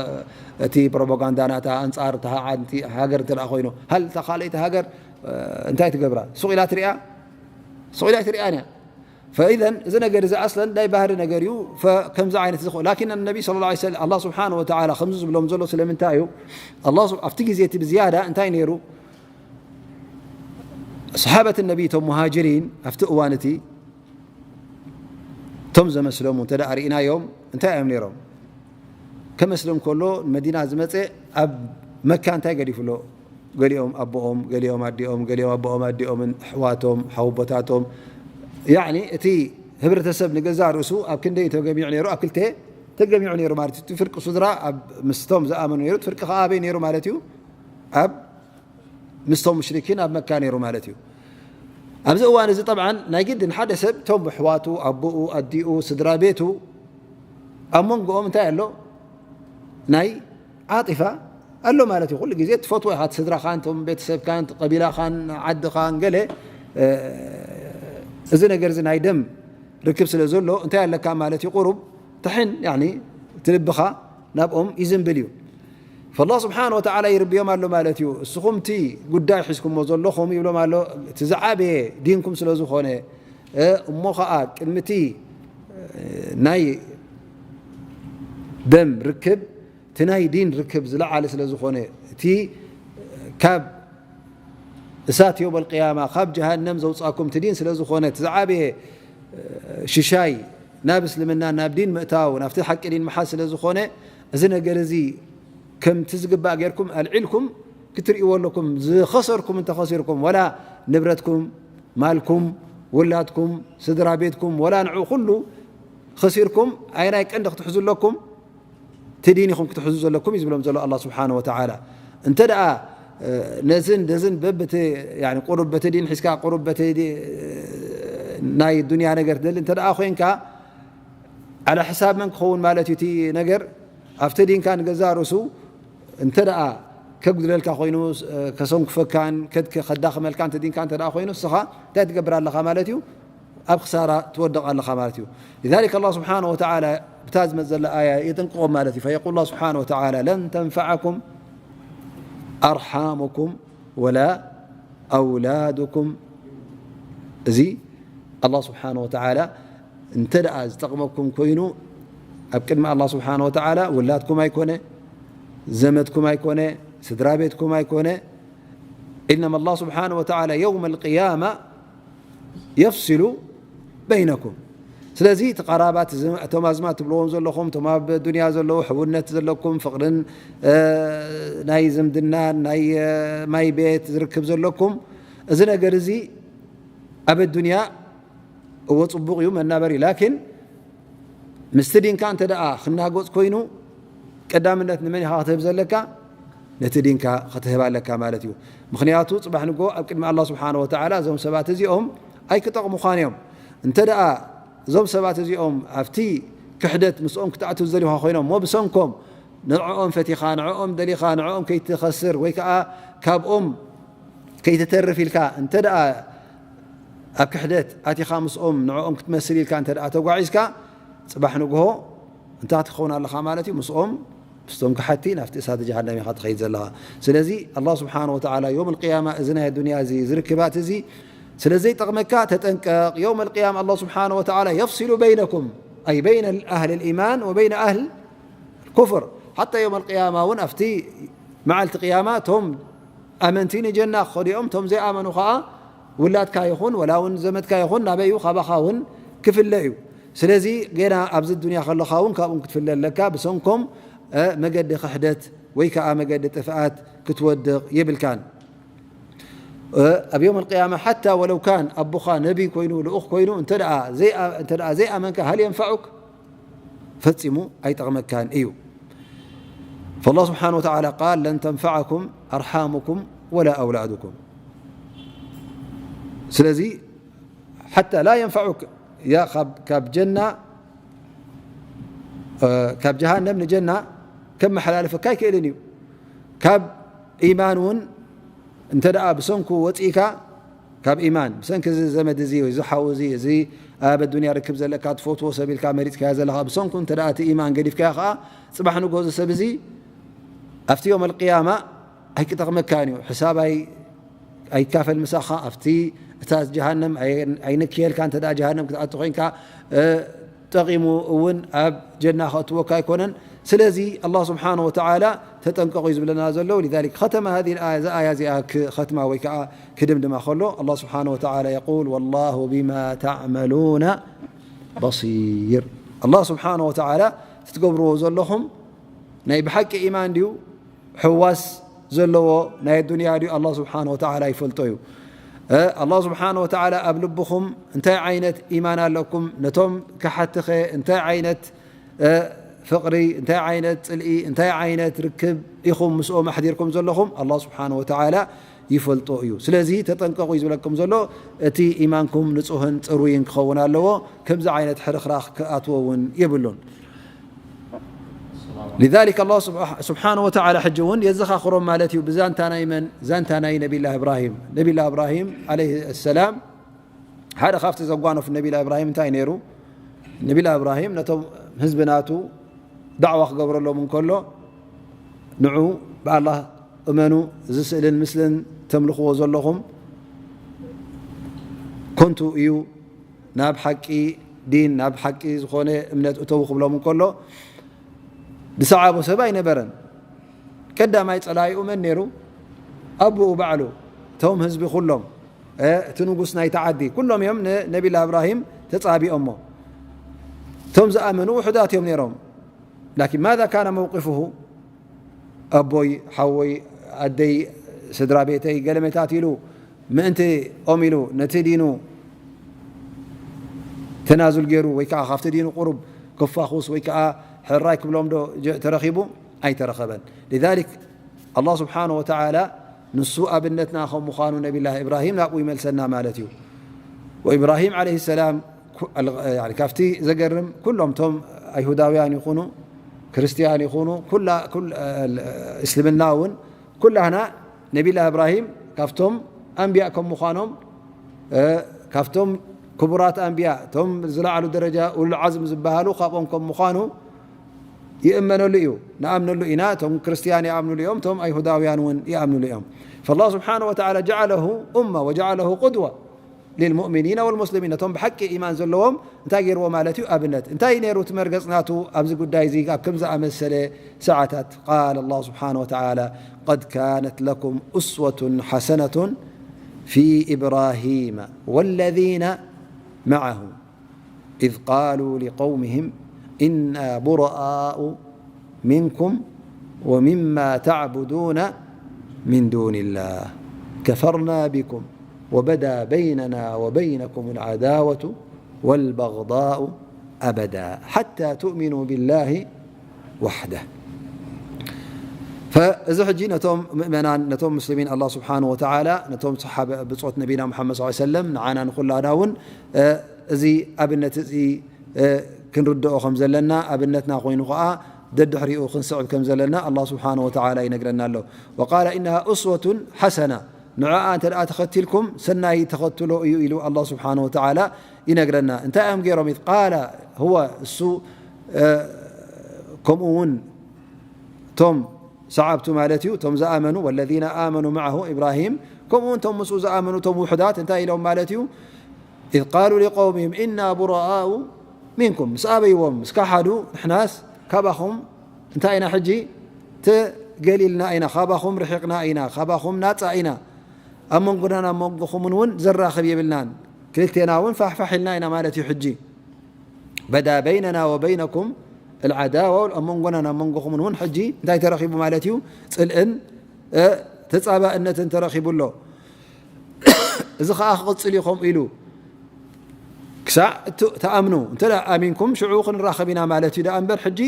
እቲ ፕሮፓጋንዳ ናታ ኣንጻር እታ ሓንቲ ሃገር እንተ ደኣ ኮይኑ፣ ሃል እታ ካልኣይቲ ሃገር፣ እ፣ እንታይ ትገብራ? ሱቕ ኢላ ትሪኣ? ሱቕ ኢላ ኣይትሪኣን እያ። ፈኢዘን እዚ ነገር እዚ ኣስለን ናይ ባህሪ ነገር እዩ። ፈ-፣ ከምዚ ዓይነት ዝኸ-፣ ላኪን ነቢ ሰለላሁ ዐለይሂ ወሰለም፣ ኣላህ ስብሓነሁ ወተዓላ ከምዚ ዝብሎም ዘሎ ስለምንታይ እዩ? ኣላህ ስብ-፣ ኣብቲ ግዜ እቲ ብዝያዳ እንታይ ነይሩ? ሰሓበት ነቢ፣ እቶም ሙሃጅሪን ኣብቲ እዋን እቲ፣ እቶም ዘመስለሙ እንተ ደኣ ርኢናዮም፣ እንታይ እዮም ነይሮም? ከመስልም ከሎ መዲና ዝመጸ ኣብ መካ እንታይ ገዲፉ ኣሎ? ገሊኦም ኣቦኦም፣ ገሊኦም ኣዲኦም፣ ገሊኦም ኣቦኦም ኣዲኦምን፣ ኣሕዋቶም፣ ሓወቦታቶም፣ ያዕኒ እቲ ህብረተሰብ ንገዛእ ርእሱ ኣብ ክንደይ ተገሚዑ ነይሩ? ኣብ ክልተ ተገሚዑ ነይሩ ማለት እዩ። እቲ ፍርቂ ስድራ ኣብ ምስቶም ዝኣመኑ ነይሩ፣ እቲ ፍርቂ ከኣ ኣበይ ነይሩ ማለት እዩ? ኣብ ምስቶም ሙሽሪኪን ኣብ መካ ነይሩ ማለት እዩ። ኣብዚ እዋን እዚ ጠብዓን ናይ ግድን ሓደ ሰብ እቶም ኣሕዋቱ፣ ኣቦኡ፣ ኣዲኡ፣ ስድራ ቤቱ ኣብ መንጎኦም እንታይ ኣሎ? ናይ ዓጢፋ ኣሎ ማለት እዩ። ኩሉ ግዜ ትፈትዎ ኢኻ፣ እቲ ስድራኻን፣ እቶም ቤተሰብካን፣ እቲ ቀቢላኻን፣ ዓድኻን፣ ገለ፣ እ፣ እዚ ነገር እዚ ናይ ደም ርክብ ስለ ዘሎ እንታይ ኣለካ ማለት እዩ? ቁሩብ ትሕን፣ ያኒ፣ እቲ ልብኻ ናብኦም ይዝንብል እዩ። ፈላህ ስብሓን ወተዓላ ይርብዮም ኣሎ ማለት እዩ። እስኹም እቲ ጉዳይ ሒዝኩሞ ዘለኹም ይብሎም ኣሎ፣ እቲ ዝዓበየ ዲንኩም ስለ ዝኾነ፣ እ፣ እሞ ኸዓ ቅድሚ እቲ፣ እ፣ ናይ ደም ርክብ፣ እቲ ናይ ዲን ርክብ ዝለዓለ ስለ ዝኾነ፣ እቲ ካብ እሳት የውመል ቅያማ፣ ካብ ጀሃነም ዘውፅኣኩም እቲ ዲን ስለ ዝኾነ፣ እቲ ዝዓበየ፣ እ፣ ሽሻይ ናብ እስልምና፣ ናብ ዲን ምእታው፣ ናብቲ ሓቂ ዲን ምሓዝ ስለ ዝኾነ፣ እዚ ነገር እዚ ከምቲ ዝግባእ ጌርኩም ኣልዒልኩም ክትርእይዎ ኣለኩም። ዝኸሰርኩም እንተኸሲርኩም፣ ወላ ንብረትኩም፣ ማልኩም፣ ውላድኩም፣ ስድራ ቤትኩም፣ ወላ ንዑ ኩሉ ኸሲርኩም፣ ኣየናይ ቀንዲ ክትሕዙ ኣለኩም? እቲ ዲን ኢኹም ክትሕዙ ዘለኩም እዩ ዝብሎም ዘሎ ኣላህ ስብሓነ ወተዓላ። እንተ ደኣ፣ እ፣ ነዝን ደዝን በብቲ፣ ያኒ፣ ቁሩብ በቲ ዲን ሒዝካ፣ ቁሩብ በቲ ዲ-፣ ናይ ዱንያ ነገር ትደሊ እንተ ደኣ ኮይንካ፣ ዓላ ሕሳብ መን ክኸውን ማለት እዩ እቲ ነገር? ኣብቲ ዲንካ ንገዛእ ርእሱ እንተ ደኣ ከጉድለልካ ኮይኑ፣ እ፣ ከሰንክፈካን ከድ-፣ ከዳኽመልካን እቲ ዲንካ እንተ ደኣ ኮይኑ፣ ንስኻ እንታይ ትገብር ኣለኻ ማለት እዩ? ኣብ ክሳራ ትወድቕ ኣለኻ ማለት እዩ። لذلك ኣላህ ስብሓነሁ ወተዓላ ብታ ዝመጽእ ዘላ ኣያ የጥንቅቖም ማለት እዩ። فيقول الله سبحانه وتعالى: لن تنفعكم أرحامكم ولا أولادكم። እዚ ኣላህ ስብሓነሁ ወተዓላ እንተ ደኣ ዝጠቕመኩም ኮይኑ፣ ኣብ ቅድሚ ኣላህ ስብሓነሁ ወተዓላ ውላድኩም ኣይኮነ፣ ዘመድኩም ኣይኮነ፣ ስድራ ቤትኩም ኣይኮነ። إنما الله سبحانه وتعالى يوم القيامة يفصل بينكم. ስለዚ እቲ ቐራባት፣ እቶም ኣዝማድ ትብልዎም ዘለኹም፣ እቶም ኣብ ዱንያ ዘለዉ ሕውነት ዘለኩም፣ ፍቕርን ናይ ዝምድና ናይ ማይ ቤት ዝርክብ ዘለኩም፣ እዚ ነገር እዚ ኣብ ኣዱንያ እዎ ጽቡቕ እዩ መናበሪ። ላኪን ምስቲ ዲንካ እንተ ደኣ ክናጎጽ ኮይኑ፣ ቀዳምነት ንመን ኢኻ ክትህብ ዘለካ? ነቲ ዲንካ ክትህብ ኣለካ ማለት እዩ። ምኽንያቱ ጽባሕ ንጎ ኣብ ቅድሚ ኣላህ ስብሓነ ወተዓላ እዞም ሰባት እዚኦም ኣይክጠቕሙኻን እዮም። እንተ ደኣ እዞም ሰባት እዚኦም ኣብቲ ክሕደት ምስኦም ክትኣትው ዝደልዩኻ ኮይኖም፣ እሞ ብሰንኮም ንዕኦም ፈቲኻ፣ ንዕኦም ደሊኻ፣ ንዕኦም ከይትኸስር ወይ ከኣ ካብኦም ከይትተርፍ ኢልካ እንተ ደኣ ኣብ ክሕደት ኣቲኻ ምስኦም ንዕኦም ክትመስል ኢልካ እንተ ደኣ ተጓዒዝካ፣ ጽባሕ ንግሆ እንታይ ክትኸውን ኣለኻ ማለት እዩ? ምስኦም፣ ምስቶም ክሓቲ ናብቲ እሳተ ጀሃነም ኢኻ ትኸይድ ዘለኻ። ስለዚ ኣላህ ስብሓነ ወተዓላ ዮም ኣልቅያማ እዚ ናይ ኣዱንያ እዚ፣ እዚ ርክባት እዚ ስለ ዘይጠቕመካ ተጠንቀቕ። ዮም ኣልቅያማ ኣላህ ስብሓነ ወተዓላ የፍሲሉ በይነኩም፣ ኣይ በይነ ኣህል ልኢማን ወበይነ ኣህል ኩፍር። ሓታ ዮም ኣልቅያማ እውን ኣብቲ መዓልቲ ቅያማ እቶም ኣመንቲ ንጀና ክኸዱ እዮም፣ እቶም ዘይኣመኑ ኸዓ ውላድካ ይኹን ወላ እውን ዘመድካ ይኹን ናበይ እዩ? ካባኻ እውን ክፍለ እዩ። ስለዚ ገና ኣብዚ ዱንያ ከለኻ እውን ካብኡም ክትፍለ ኣለካ። ብሰንኮም እ፣ መገዲ ክሕደት ወይ ከዓ መገዲ ጥፍኣት ክትወድቕ የብልካን። እ፣ ኣብ ዮም ኣልቅያማ ሓታ ወለው ካን ኣቦኻ ነቢ ኮይኑ፣ ልኡኽ ኮይኑ፣ እንተ ደኣ ዘይኣ-፣ እንተ ደኣ ዘይኣመንካ፣ ሃል የንፈዑክ? ፈጺሙ ኣይጠቕመካን እዩ። فالله سبحانه وتعالى قال: لن تنفعكم أرحامكم ولا أولادكم. ስለዚ ሓታ ላ የንፈዑክ፣ ያ ካብ፣ ካብ ጀና፣ እ፣ ካብ ጀሃነም ንጀና ከመሓላልፈካ ኣይክእልን እዩ። ካብ ኢማን እውን እንተ ደኣ ብሰንኩ ወጺእካ፣ ካብ ኢማን፣ ብሰንኪ እዚ ዘመድ እዚ፣ እዚ ሓው እዚ፣ እዚ ኣብ ኣዱንያ ርክብ ዘለካ ትፈትዎ ሰብ ኢልካ መሪጽካዮ ዘለኻ፣ ብሰንኩ እንተ ደኣ እቲ ኢማን ገዲፍካዮ ኸኣ፣ ጽባሕ ንግሆ እዚ ሰብ እዚ ኣብቲ ዮም ኣልቅያማ ኣይክጠቕመካን እዩ። ሕሳብ ኣይ-፣ ኣይካፈል ምሳኻ፣ ኣብቲ እታ ጀሃነም ኣይ-፣ ኣይንክየልካ፣ እንተ ደኣ ጀሃነም ክትኣቱ ኮይንካ፣ እ፣ ጠቒሙ እውን ኣብ ጀና ከእትወካ ኣይኮነን። ስለዚ ኣላህ ስብሓነ ወተዓላ ተጠንቀቑ እዩ ዝብለና ዘሎ። ولذلك ختم هذه الآية، እዛ ኣያ እዚኣ ክኸትማ ወይ ከዓ ክድምድማ ከሎ፣ ኣላህ ስብሓነ ወተዓላ የቁል: والله بما تعملون بصير። ኣላህ ስብሓነ ወተዓላ እቲ ትገብርዎ ዘለኹም ናይ ብሓቂ ኢማን ድዩ? ሕዋስ ዘለዎ ናይ ኣዱንያ ድዩ? ኣላህ ስብሓነ ወተዓላ ይፈልጦ እዩ። እ፣ ኣላህ ስብሓነ ወተዓላ ኣብ ልብኹም እንታይ ዓይነት ኢማን ኣለኩም? ነቶም ከሓትኸ እንታይ ዓይነት፣ እ፣ ፍቕሪ፣ እንታይ ዓይነት ጽልኢ፣ እንታይ ዓይነት ርክብ ኢኹም ምስኦም ኣሕዲርኩም ዘለኹም? ኣላህ ስብሓነ ወተዓላ ይፈልጦ እዩ። ስለዚ ተጠንቀቑ እዩ ዝብለኩም ዘሎ። እቲ ኢማንኩም ንጹህን ጽሩይን ክኸውን ኣለዎ። ከምዚ ዓይነት ሕርኽራኽ ክኣትዎ እውን የብሉን። لذلك ኣላህ ስብሓ-፣ ስብሓነ ወተዓላ ሕጂ እውን የዘኻኽሮም ማለት እዩ። ብዛንታ ናይ መን? ዛንታ ናይ ነቢላ እብራሂም። ነቢላ እብራሂም ዓለይሂ ሰላም ሓደ ካብቲ ዘጓነፉ ነቢላ እብራሂም እንታይ ነይሩ? ነቢላ እብራሂም ነቶም ህዝቢ ናቱ ዳዕዋ ክገብረሎም እንከሎ፣ ንዑ ብኣላህ እመኑ፣ እዚ ስእልን ምስልን ተምልኽዎ ዘለኹም ከንቱ እዩ፣ ናብ ሓቂ ዲን፣ ናብ ሓቂ ዝኾነ እምነት እተዉ ክብሎም እንከሎ፣ ዝሰዓቦ ሰብ ኣይነበረን። ቀዳማይ ጸላኢኡ መን ነይሩ? ኣቦኡ ባዕሉ። እቶም ህዝቢ ኩሎም፣ እ፣ እቲ ንጉስ ናይቲ ዓዲ፣ ኩሎም እዮም ንነቢላ እብራሂም ተጻቢኦሞ። እቶም ዝኣመኑ ውሑዳት እዮም ነይሮም። ላኪን ማዛ ካነ መውቅፍሁ? ኣቦይ፣ ሓወይ፣ ኣደይ፣ ስድራ ቤተይ፣ ገለመታት ኢሉ ምእንቲ ኦም ኢሉ ነቲ ዲኑ ተናዙል ገይሩ ወይ ከዓ ካብቲ ዲኑ ቁሩብ ክፋኹስ ወይ ከዓ ሕራይ ክብሎም ዶ ጀ-፣ ተረኺቡ? ኣይተረኸበን። لذلك ኣላህ ስብሓነ ወተዓላ ንሱ ኣብነትና ከም ምዃኑ ነቢላህ እብራሂም ናብኡ ይመልሰና ማለት እዩ። ወኢብራሂም ዓለይሂ ሰላም ኩ-፣ ኣል-፣ ያኒ ካብቲ ዘገርም ኩሎም ቶም ኣይሁዳውያን ይኹኑ ክርስትያን ይኹኑ ኩላ፣ ኩል-፣ እስልምና እውን ኩላህና ነቢላ እብራሂም ካብቶም ኣንብያ ከም ምዃኖም፣ እ፣ ካብቶም ክቡራት ኣንብያ፣ እቶም ዝለዓሉ ደረጃ ኡሉል ዓዝም ዝበሃሉ ካብኦም ከም ምዃኑ ይእመነሉ እዩ፣ ንኣምነሉ ኢና። እቶም ክርስትያን ይኣምኑሉ እዮም፣ እቶም ኣይሁዳውያን እውን ይኣምኑሉ እዮም። فالله سبحانه وتعالى جعله أمة وجعله قدوة. للمؤمنين والمسلمين، ነቶም ብሓቂ ኢማን ዘለዎም እንታይ ገይርዎ ማለት እዩ? ኣብነት እንታይ ነይሩ እቲ መርገጽ ናቱ ኣብዚ ጉዳይ እዚ? ኣብ ከም ዝኣመሰለ ሰዓታት قال الله سبحانه وتعالى: قد كانت لكم أسوة حسنة في إبراهيم والذين معه إذ قالوا لقومهم إنا براء منكم ومما تعبدون من دون الله كفرنا بكم وبدا بيننا وبينكم العداوة والبغضاء أبدا حتى تؤمنوا بالله وحده. እዚ ሕጂ ነቶም ምእመናን፣ ነቶም ሙስሊሚን ኣላህ ስብሓነሁ ወተዓላ ነቶም ሰሓበ ብጾት ነቢና ሙሓመድ ሰለላሁ ዐለይሂ ወሰለም ንዓና ንኹላና እውን እዚ ኣብነት እዚ ክንርድኦ ከም ዘለና፣ ኣብነትና ኮይኑ ኸዓ ደድሕሪኡ ክንስዕብ ከም ዘለና ኣላህ ስብሓነሁ ወተዓላ ይነግረና ኣሎ። وقال إنها أسوة حسنة ንዕኣ እንተ ደኣ ተኸቲልኩም ሰናይ ተኸትሎ እዩ ኢሉ ኣላህ ስብሓነሁ ወተዓላ ይነግረና። እንታይ እዮም ገይሮም? إذ قال هو እሱ ከምኡ እውን እቶም ሰዓብቱ ማለት እዩ፣ እቶም ዝኣመኑ والذين آمنوا معه إبراهيم ከምኡ እውን እቶም ምስኡ ዝኣመኑ እቶም ውሑዳት እንታይ ኢሎም ማለት እዩ? إذ قالوا لقومهم إنا براء منكم ምስ ኣበይዎም ምስ ከሓዱ ንሕናስ ካባኹም እንታይ ኢና ሕጂ ተገሊልና ኢና፣ ካባኹም ርሒቕና ኢና፣ ካባኹም ናጻ ኢና፣ ኣብ መንጎናን ኣብ መንጎኹምን እውን ዘራኽብ የብልናን፣ ክልቴና እውን ፋሕፋሕ ኢልና ኢና ማለት እዩ። ሕጂ بدا بيننا وبينكم العداوة ኣብ መንጎናን ኣብ መንጎኹምን እውን ሕጂ እንታይ ተረኺቡ ማለት እዩ? ጽልእን ተጻባእነትን ተረኺቡ ኣሎ። እዚ ኸዓ ክቕጽል እዩ ከምኡ ኢሉ ክሳዕ ትኣምኑ፣ እንተ ኣሚንኩም ሽዑ ክንራኸብ ኢና ማለት እዩ። ደኣ እምበር ሕጂ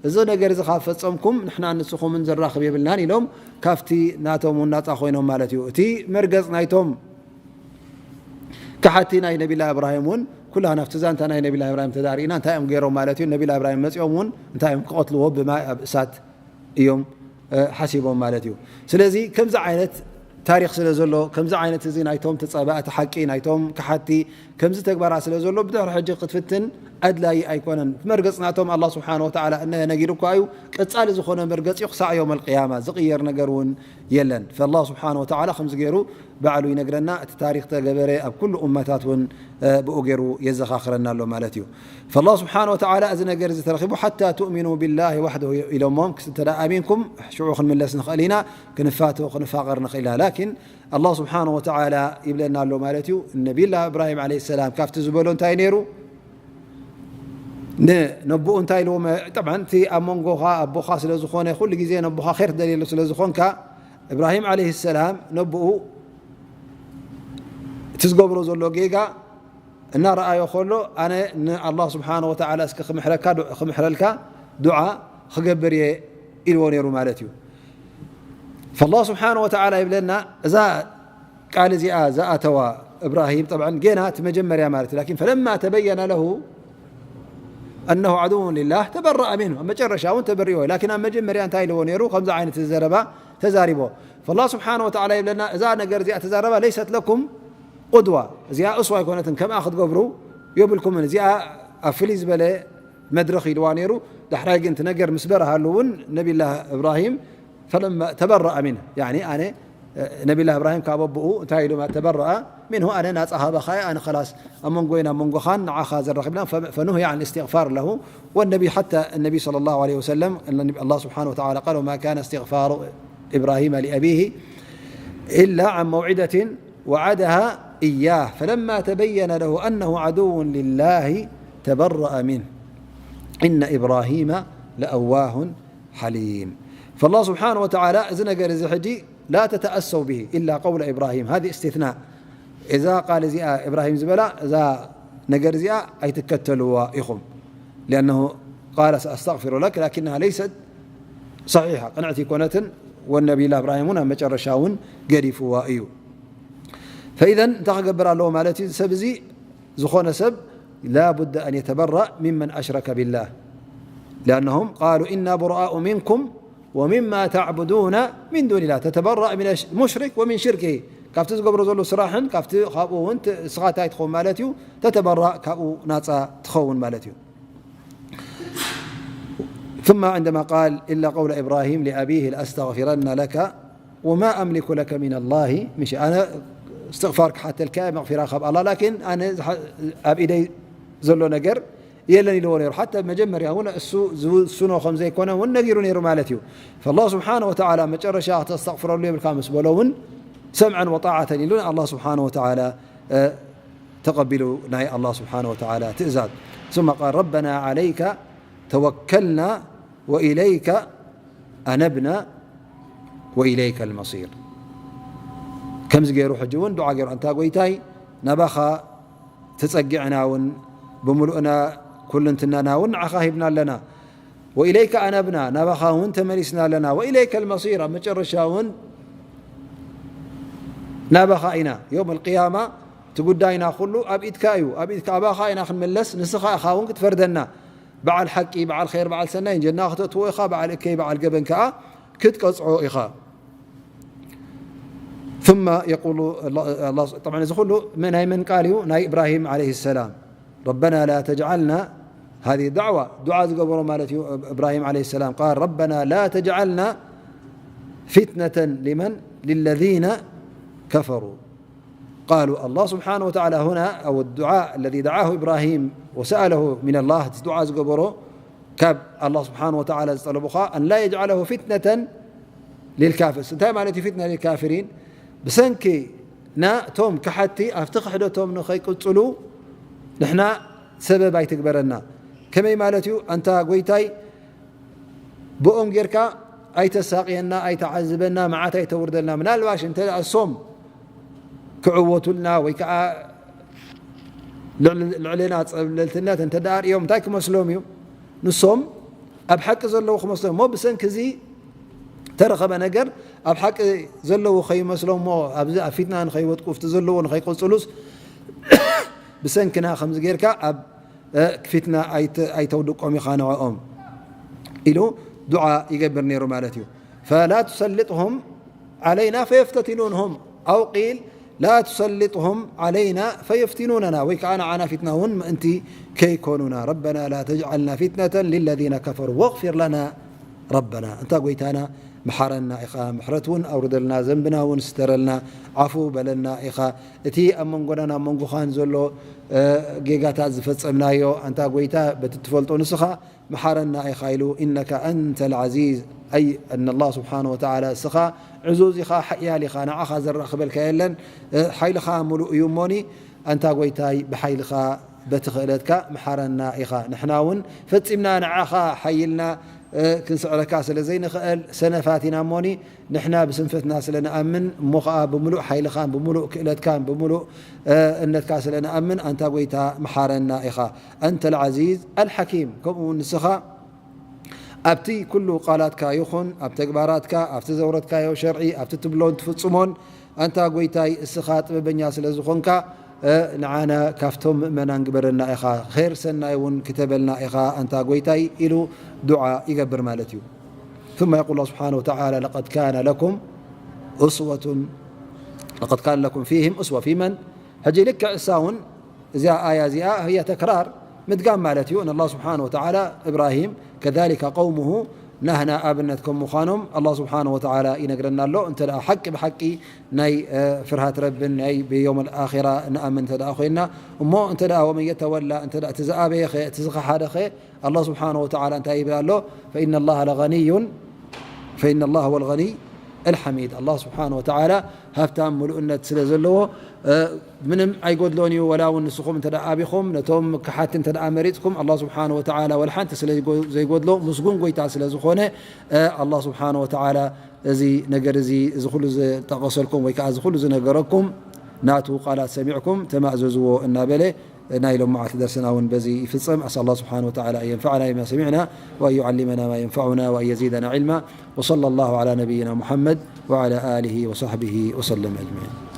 እዚ ነገር እዚ ካብ ፈጸምኩም ንሕና ንስኹምን ዘራኽብ የብልናን ኢሎም ካብቲ ናቶም እውን ናጻ ኮይኖም ማለት እዩ። እቲ መርገጽ ናይቶም ከሓቲ ናይ ነቢላ እብራሂም እውን ኩላና ኣብቲ ዛንታ ናይ ነቢላ እብራሂም ተዳሪእና እንታይ እዮም ገይሮም ማለት እዩ? ነቢላ እብራሂም መጺኦም እውን እንታይ እዮም ክቐትልዎ ብማይ ኣብ እሳት እዮም ሓሲቦም ማለት እዩ። ስለዚ ከምዚ ዓይነት ታሪኽ ስለ ዘሎ፣ ከምዚ ዓይነት እዚ ናይቶም ተጻባእቲ ሓቂ ናይቶም ከሓቲ ከምዚ ተግባራ ስለ ዘሎ ብድሕሪ ሕጂ ክትፍትን ኣድላዪ ኣይኮነን። መርገጽ ናቶም ኣላህ ስብሓነሁ ወተዓላ እነሀ ነጊሩ እኳ እዩ፣ ቀጻሊ ዝኾነ መርገጺ ክሳዕ የውመል ቅያማ ዝቕየር ነገር እውን የለን። ፈላህ ስብሓነሁ ወተዓላ ከምዚ ገይሩ ባዕሉ ይነግረና። እቲ ታሪኽ ተገበረ ኣብ ኩሉ እመታት እውን ብኡ ገይሩ የዘኻኽረና ኣሎ ማለት እዩ። ፈላህ ስብሓነሁ ወተዓላ እዚ ነገር እዚ ተረኺቡ ሓታ ትእሚኑ ቢላሂ ዋሕደሁ ኢሎሞም፣ እንተ ደኣ ኣሚንኩም ሽዑ ክንምለስ ንኽእል ኢና፣ ክንፋቶ ክንፋቐር ንኽእል ኢና። ላኪን ኣላህ ስብሓነሁ ወተዓላ ይብለና ኣሎ ማለት እዩ። ነቢላ እብራሂም ዓለይሂ ሰላም ካብቲ ዝበሎ እንታይ ነይሩ? ነቦኡ እንታይ ኢልዎ? ጠብዓን እቲ ኣብ መንጎኻ ኣቦኻ ስለ ዝኾነ ኩሉ ግዜ ነቦኻ ኸይር ትደልየሉ ስለ ዝኾንካ እብራሂም ዓለይሂ ሰላም ነቦኡ እቲ ዝገብሮ ዘሎ ጌጋ እናረኣዮ ከሎ ኣነ ንኣላህ ስብሓነ ወተዓላ እስኪ ክምሕረካ ዱ- ክምሕረልካ ዱዓ ክገብር እየ ኢልዎ ነይሩ ማለት እዩ። ፈላህ ስብሓነ ወተዓላ ይብለና እዛ ቃል እዚኣ ዝኣተዋ እብራሂም ጠብዓን ጌና እቲ መጀመርያ ማለት እዩ። ላኪን ፈለማ ተበየነ ለሁ ኣነሁ ዓድውን ሊላህ ተበረአ ሚንሁ ኣብ መጨረሻ እውን ተበሪዎ። ላኪን ኣብ መጀመርያ እንታይ ኢልዎ ነይሩ? ከምዚ ዓይነት ዘረባ ተዛሪቦ። ፈላህ ስብሓነ ወተዓላ ይብለና እዛ ነገር እዚኣ ተዛረባ ለይሰት ለኩም ቁድዋ እዚኣ እስዋ ኣይኮነትን፣ ከምኣ ክትገብሩ የብልኩምን። እዚኣ ኣብ ፍልይ ዝበለ መድረኽ ኢልዋ ነይሩ። ዳሕራይ ግን እቲ ነገር ምስ በረሃሉ እውን ነቢላህ እብራሂም ፈለማ ተበረአ ሚንሁ ያኒ ኣነ ነቢላህ እብራሂም ካብ ኣቦኡ እንታይ ኢሉ ተበረአ ሚንሁ ኣነ ናፃ ሃበኻየ ኣነ ኸላስ ኣብ መንጎይን ኣብ መንጎኻን ንዓኻ ዘራኽብና ፈኑህያ ን እስትግፋር ለሁ ወነቢ ሓታ ነቢ صلى الله عليه وسلم الله سبحانه وتعالى قال وما كان استغفار إبراهيم لأبيه إلا عن موعدة وعدها إياه فلما تبين له أنه عدو لله تبرأ منه إن إبراهيم لأواه حليم. فالله سبحانه وتعالى እዚ ነገር እዚ ሕጂ لا تتأسوا به إلا قول إبراهيم هذه استثناء እዛ ቃል እዚኣ إبراهيم ዝበላ እዛ ነገር እዚኣ ኣይትከተልዋ ኢኹም لأنه قال سأستغفر لك لكنها ليست صحيحة ቅንዕቲ ኣይኮነትን ወነቢላ إبراهيم እውን ኣብ መጨረሻ እውን ገዲፍዋ እዩ። فإذا እንታይ ክገብር ኣለዎ ማለት እዩ? ሰብ እዚ ዝኾነ ሰብ لا بد أن يتبرأ ممن أشرك بالله لأنهم قالوا إنا براء منكم ومما تعبدون من دون الله تتبرأ من المشرك ومن شركه ካብቲ ዝገብሮ ዘሎ ስራሕን ካብቲ ካብኡ እውን ንስኻ እንታይ ትኸውን ማለት እዩ? ተተበራእ ካብኡ ናፃ ትኸውን ማለት እዩ። ثم عندما قال إلا قول إبراهيم لأبيه لأستغفرن لك وما أملك لك من الله من شيء ኣነ እስትቕፋር ክሓተልካ እየ፣ መቕፊራ ካብ ኣላ፣ ላኪን ኣነ ዝሓ-፣ ኣብ ኢደይ ዘሎ ነገር የለን ኢልዎ ነይሩ። ሓታ መጀመርያ እውን እሱ ዝውስኖ ከም ዘይኮነ እውን ነጊሩ ነይሩ ማለት እዩ። ፈላህ ስብሓነ ወተዓላ መጨረሻ ክተስተቕፍረሉ የብልካ ምስ በሎ እውን ሰምዐን ወጣዓተን ኢሉ ንኣላህ ስብሓነ ወተዓላ፣ እ፣ ተቐቢሉ ናይ ኣላህ ስብሓነ ወተዓላ ትእዛዝ። ثم قال ربنا عليك توكلنا وإليك أنبنا وإليك المصير። ከምዚ ገይሩ ሕጂ እውን ዱዓ ገይሩ፣ ኣንታ ጎይታይ ናባኻ ተጸጊዕና እውን ብምሉእና ኩልንትናና እውን ንዓኻ ሂብና ኣለና። وإليك أنبنا ናባኻ እውን ተመሊስና ኣለና። وإليك المصير ኣብ መጨረሻ እውን ናባኻ ኢና። የውም ኣልቅያማ እቲ ጉዳይና ኩሉ ኣብ ኢድካ እዩ። ኣብ ኢድካ ኣባኻ ኢና ክንምለስ፣ ንስኻ ኢኻ እውን ክትፈርደና። በዓል ሓቂ፣ በዓል ኸይር፣ በዓል ሰናይ ጀና ክተእትዎ ኢኻ፣ በዓል እከይ፣ በዓል ገበን ከኣ ክትቀጽዖ ኢኻ። ثم يقول الله، الله، طبعا እዚ ኩሉ ናይ መን ቃል እዩ? ናይ ኢብራሂም عليه السلام. ربنا لا تجعلنا، هذه دعوة، ዱዓ ዝገበሮ ማለት እዩ ኢብራሂም عليه السلام. قال ربنا لا تجعلنا فتنة لمن؟ للذين كفروا. قالوا الله سبحانه وتعالى هنا، أو الدعاء الذي دعاه إبراهيم وسأله من الله، ዱዓ ዝገበሮ ካብ ኣላህ ስብሓን ወተዓላ ዝጠለቡ ኸዓ፣ أن لا يجعله فتنة للكافر። እንታይ ማለት እዩ ፊትና للكافرين? ብሰንኪ ናቶም ክሓቲ ኣብቲ ክሕደቶም ንኸይቅጽሉ ንሕና ሰበብ ኣይትግበረና። ከመይ ማለት እዩ? ኣንታ ጎይታይ ብኦም ጌርካ ኣይተሳቕየና፣ ኣይተዓዝበና፣ መዓት ኣይተውርደልና። ምናልባሽ እንተ ደኣ እሶም ክዕወቱልና ወይ ከዓ ልዕል-፣ ልዕሌና ጸብለልትነት እንተ ደኣ ርእዮም እንታይ ክመስሎም እዩ? ንሶም ኣብ ሓቂ ዘለዉ ክመስሎም እሞ ብሰንኪ እዚ ተረኸበ ነገር ኣብ ሓቂ ዘለዉ ከይመስሎም እሞ ኣብዚ ኣብ ፊትና ንኸይወድቁ፣ ኣብቲ ዘለዎ ንኸይቅጽሉስ ብሰንክና ከምዚ ጌርካ ኣብ እ፣ ፊትና ኣይተ-፣ ኣይተውድቆም ኢኻ ንዕኦም ኢሉ ዱዓ ይገብር ነይሩ ማለት እዩ። فلا تسلطهم علينا فيفتتنونهم أو قيل لا تسلطهم علينا فيفتنوننا ወይ ከዓ ንዓና ፊትና እውን ምእንቲ ከይኮኑና ربنا لا تجعلنا فتنة للذين كفروا واغفر لنا ربنا። እንታ ጎይታና ምሓረና ኢኻ፣ ምሕረት እውን ኣውርደልና፣ ዘንብና እውን ስተረልና፣ ዓፉ በለና ኢኻ። እቲ ኣብ መንጎናን ኣብ መንጎኻን ዘሎ፣ እ፣ ጌጋታት ዝፈጸምናዮ፣ ኣንታ ጎይታ በቲ ትፈልጦ ንስኻ ምሓረና ኢኻ ኢሉ፣ إنك أنت العزيز، أي أن الله سبحانه وتعالى እስኻ ዕዙዝ ኢኻ፣ ሓያል ኢኻ፣ ንዓኻ ዘራኽበልካ የለን፣ እ፣ ሓይልኻ ምሉእ እዩ እሞኒ፣ ኣንታ ጎይታይ ብሓይልኻ በቲ ክእለትካ ምሓረና ኢኻ። ንሕና እውን ፈጺምና ንዓኻ ሓይልና፣ እ፣ ክንስዕረካ ስለ ዘይንኽእል ሰነፋት ኢና እሞኒ፣ ንሕና ብስንፈትና ስለ ንኣምን፣ እሞ ኸኣ ብምሉእ ሓይልኻን ብምሉእ ክእለትካን ብምሉእ፣ እ፣ እምነትካ ስለ ንኣምን፣ ኣንታ ጐይታ ምሓረና ኢኻ። أنت العزيز الحكيم። ከምኡ እውን ንስኻ ኣብቲ ኩሉ ቃላትካ ይኹን ኣብ ተግባራትካ፣ ኣብቲ ዘውረድካዮ ሸርዒ፣ ኣብቲ ትብሎን ትፍጽሞን፣ ኣንታ ጐይታይ እስኻ ጥበበኛ ስለ ዝኾንካ፣ እ፣ ንዓና ካብቶም ምእመናን ግበረና ኢኻ። ኸይር ሰናይ እውን ክተበልና ኢኻ ኣንታ ጐይታይ ኢሉ ዱዓ ይገብር ማለት እዩ። ثم يقول الله سبحانه وتعالى لقد كان لكم أسوة، لقد كان لكم فيهم أسوة في من؟ ሕጂ ልክዕ እሳ እውን እዚኣ ኣያ እዚኣ ህየ ተክራር ምድጋም ማለት እዩ። ንኣላህ ስብሓን ወተዓላ እብራሂም ከዛሊከ ቀውሙሁ ናህና ኣብነት ከም ምዃኖም ኣላህ ስብሓን ወተዓላ ይነግረና ኣሎ። እንተ ደኣ ሓቂ ብሓቂ ናይ፣ እ፣ ፍርሃት ረብን ናይ ብየውም ኣልኣኺራ ንኣምን እንተ ደኣ ኮይንና እሞ እንተ ደኣ ወመን የተወላ እንተ ደኣ እቲ ዝኣበየ ኸ እቲ ዝኸሓደ ኸ ኣላህ ስብሓን ወተዓላ እንታይ ይብል ኣሎ? ፈኢነ ላህ ለገኒዩን ፈኢነ ላህ ወልገኒይ ኣልሓሚድ። ኣላህ ስብሓን ወተዓላ ሃብታም ምሉእነት ስለ ዘለዎ፣ እ፣ ምንም ኣይጎድሎን እዩ። ወላ እውን ንስኹም እንተ ደኣ ኣቢኹም፣ ነቶም ክሓቲ እንተ ደኣ መሪጽኩም፣ ኣላህ ስብሓን ወተዓላ ወላ ሓንቲ ስለ ዘይጎ-፣ ዘይጎድሎ፣ ምስጉን ጎይታ ስለ ዝኾነ፣ እ፣ ኣላህ ስብሓን ወተዓላ እዚ ነገር እዚ፣ እዚ ኩሉ ዝጠቐሰልኩም ወይ ከዓ እዚ ኩሉ ዝነገረኩም ናቱ ቃላት ሰሚዕኩም ተማእዘዝዎ እናበለ፣ ናይ ሎማዓቲ ደርስና እውን በዚ ይፍጸም። أسأل الله سبحانه وتعالى أن ينفعنا بما سمعنا وأن يعلمنا ما ينفعنا وأن يزيدنا علما. وصلى الله على نبينا محمد وعلى آله وصحبه وسلم أجمعين.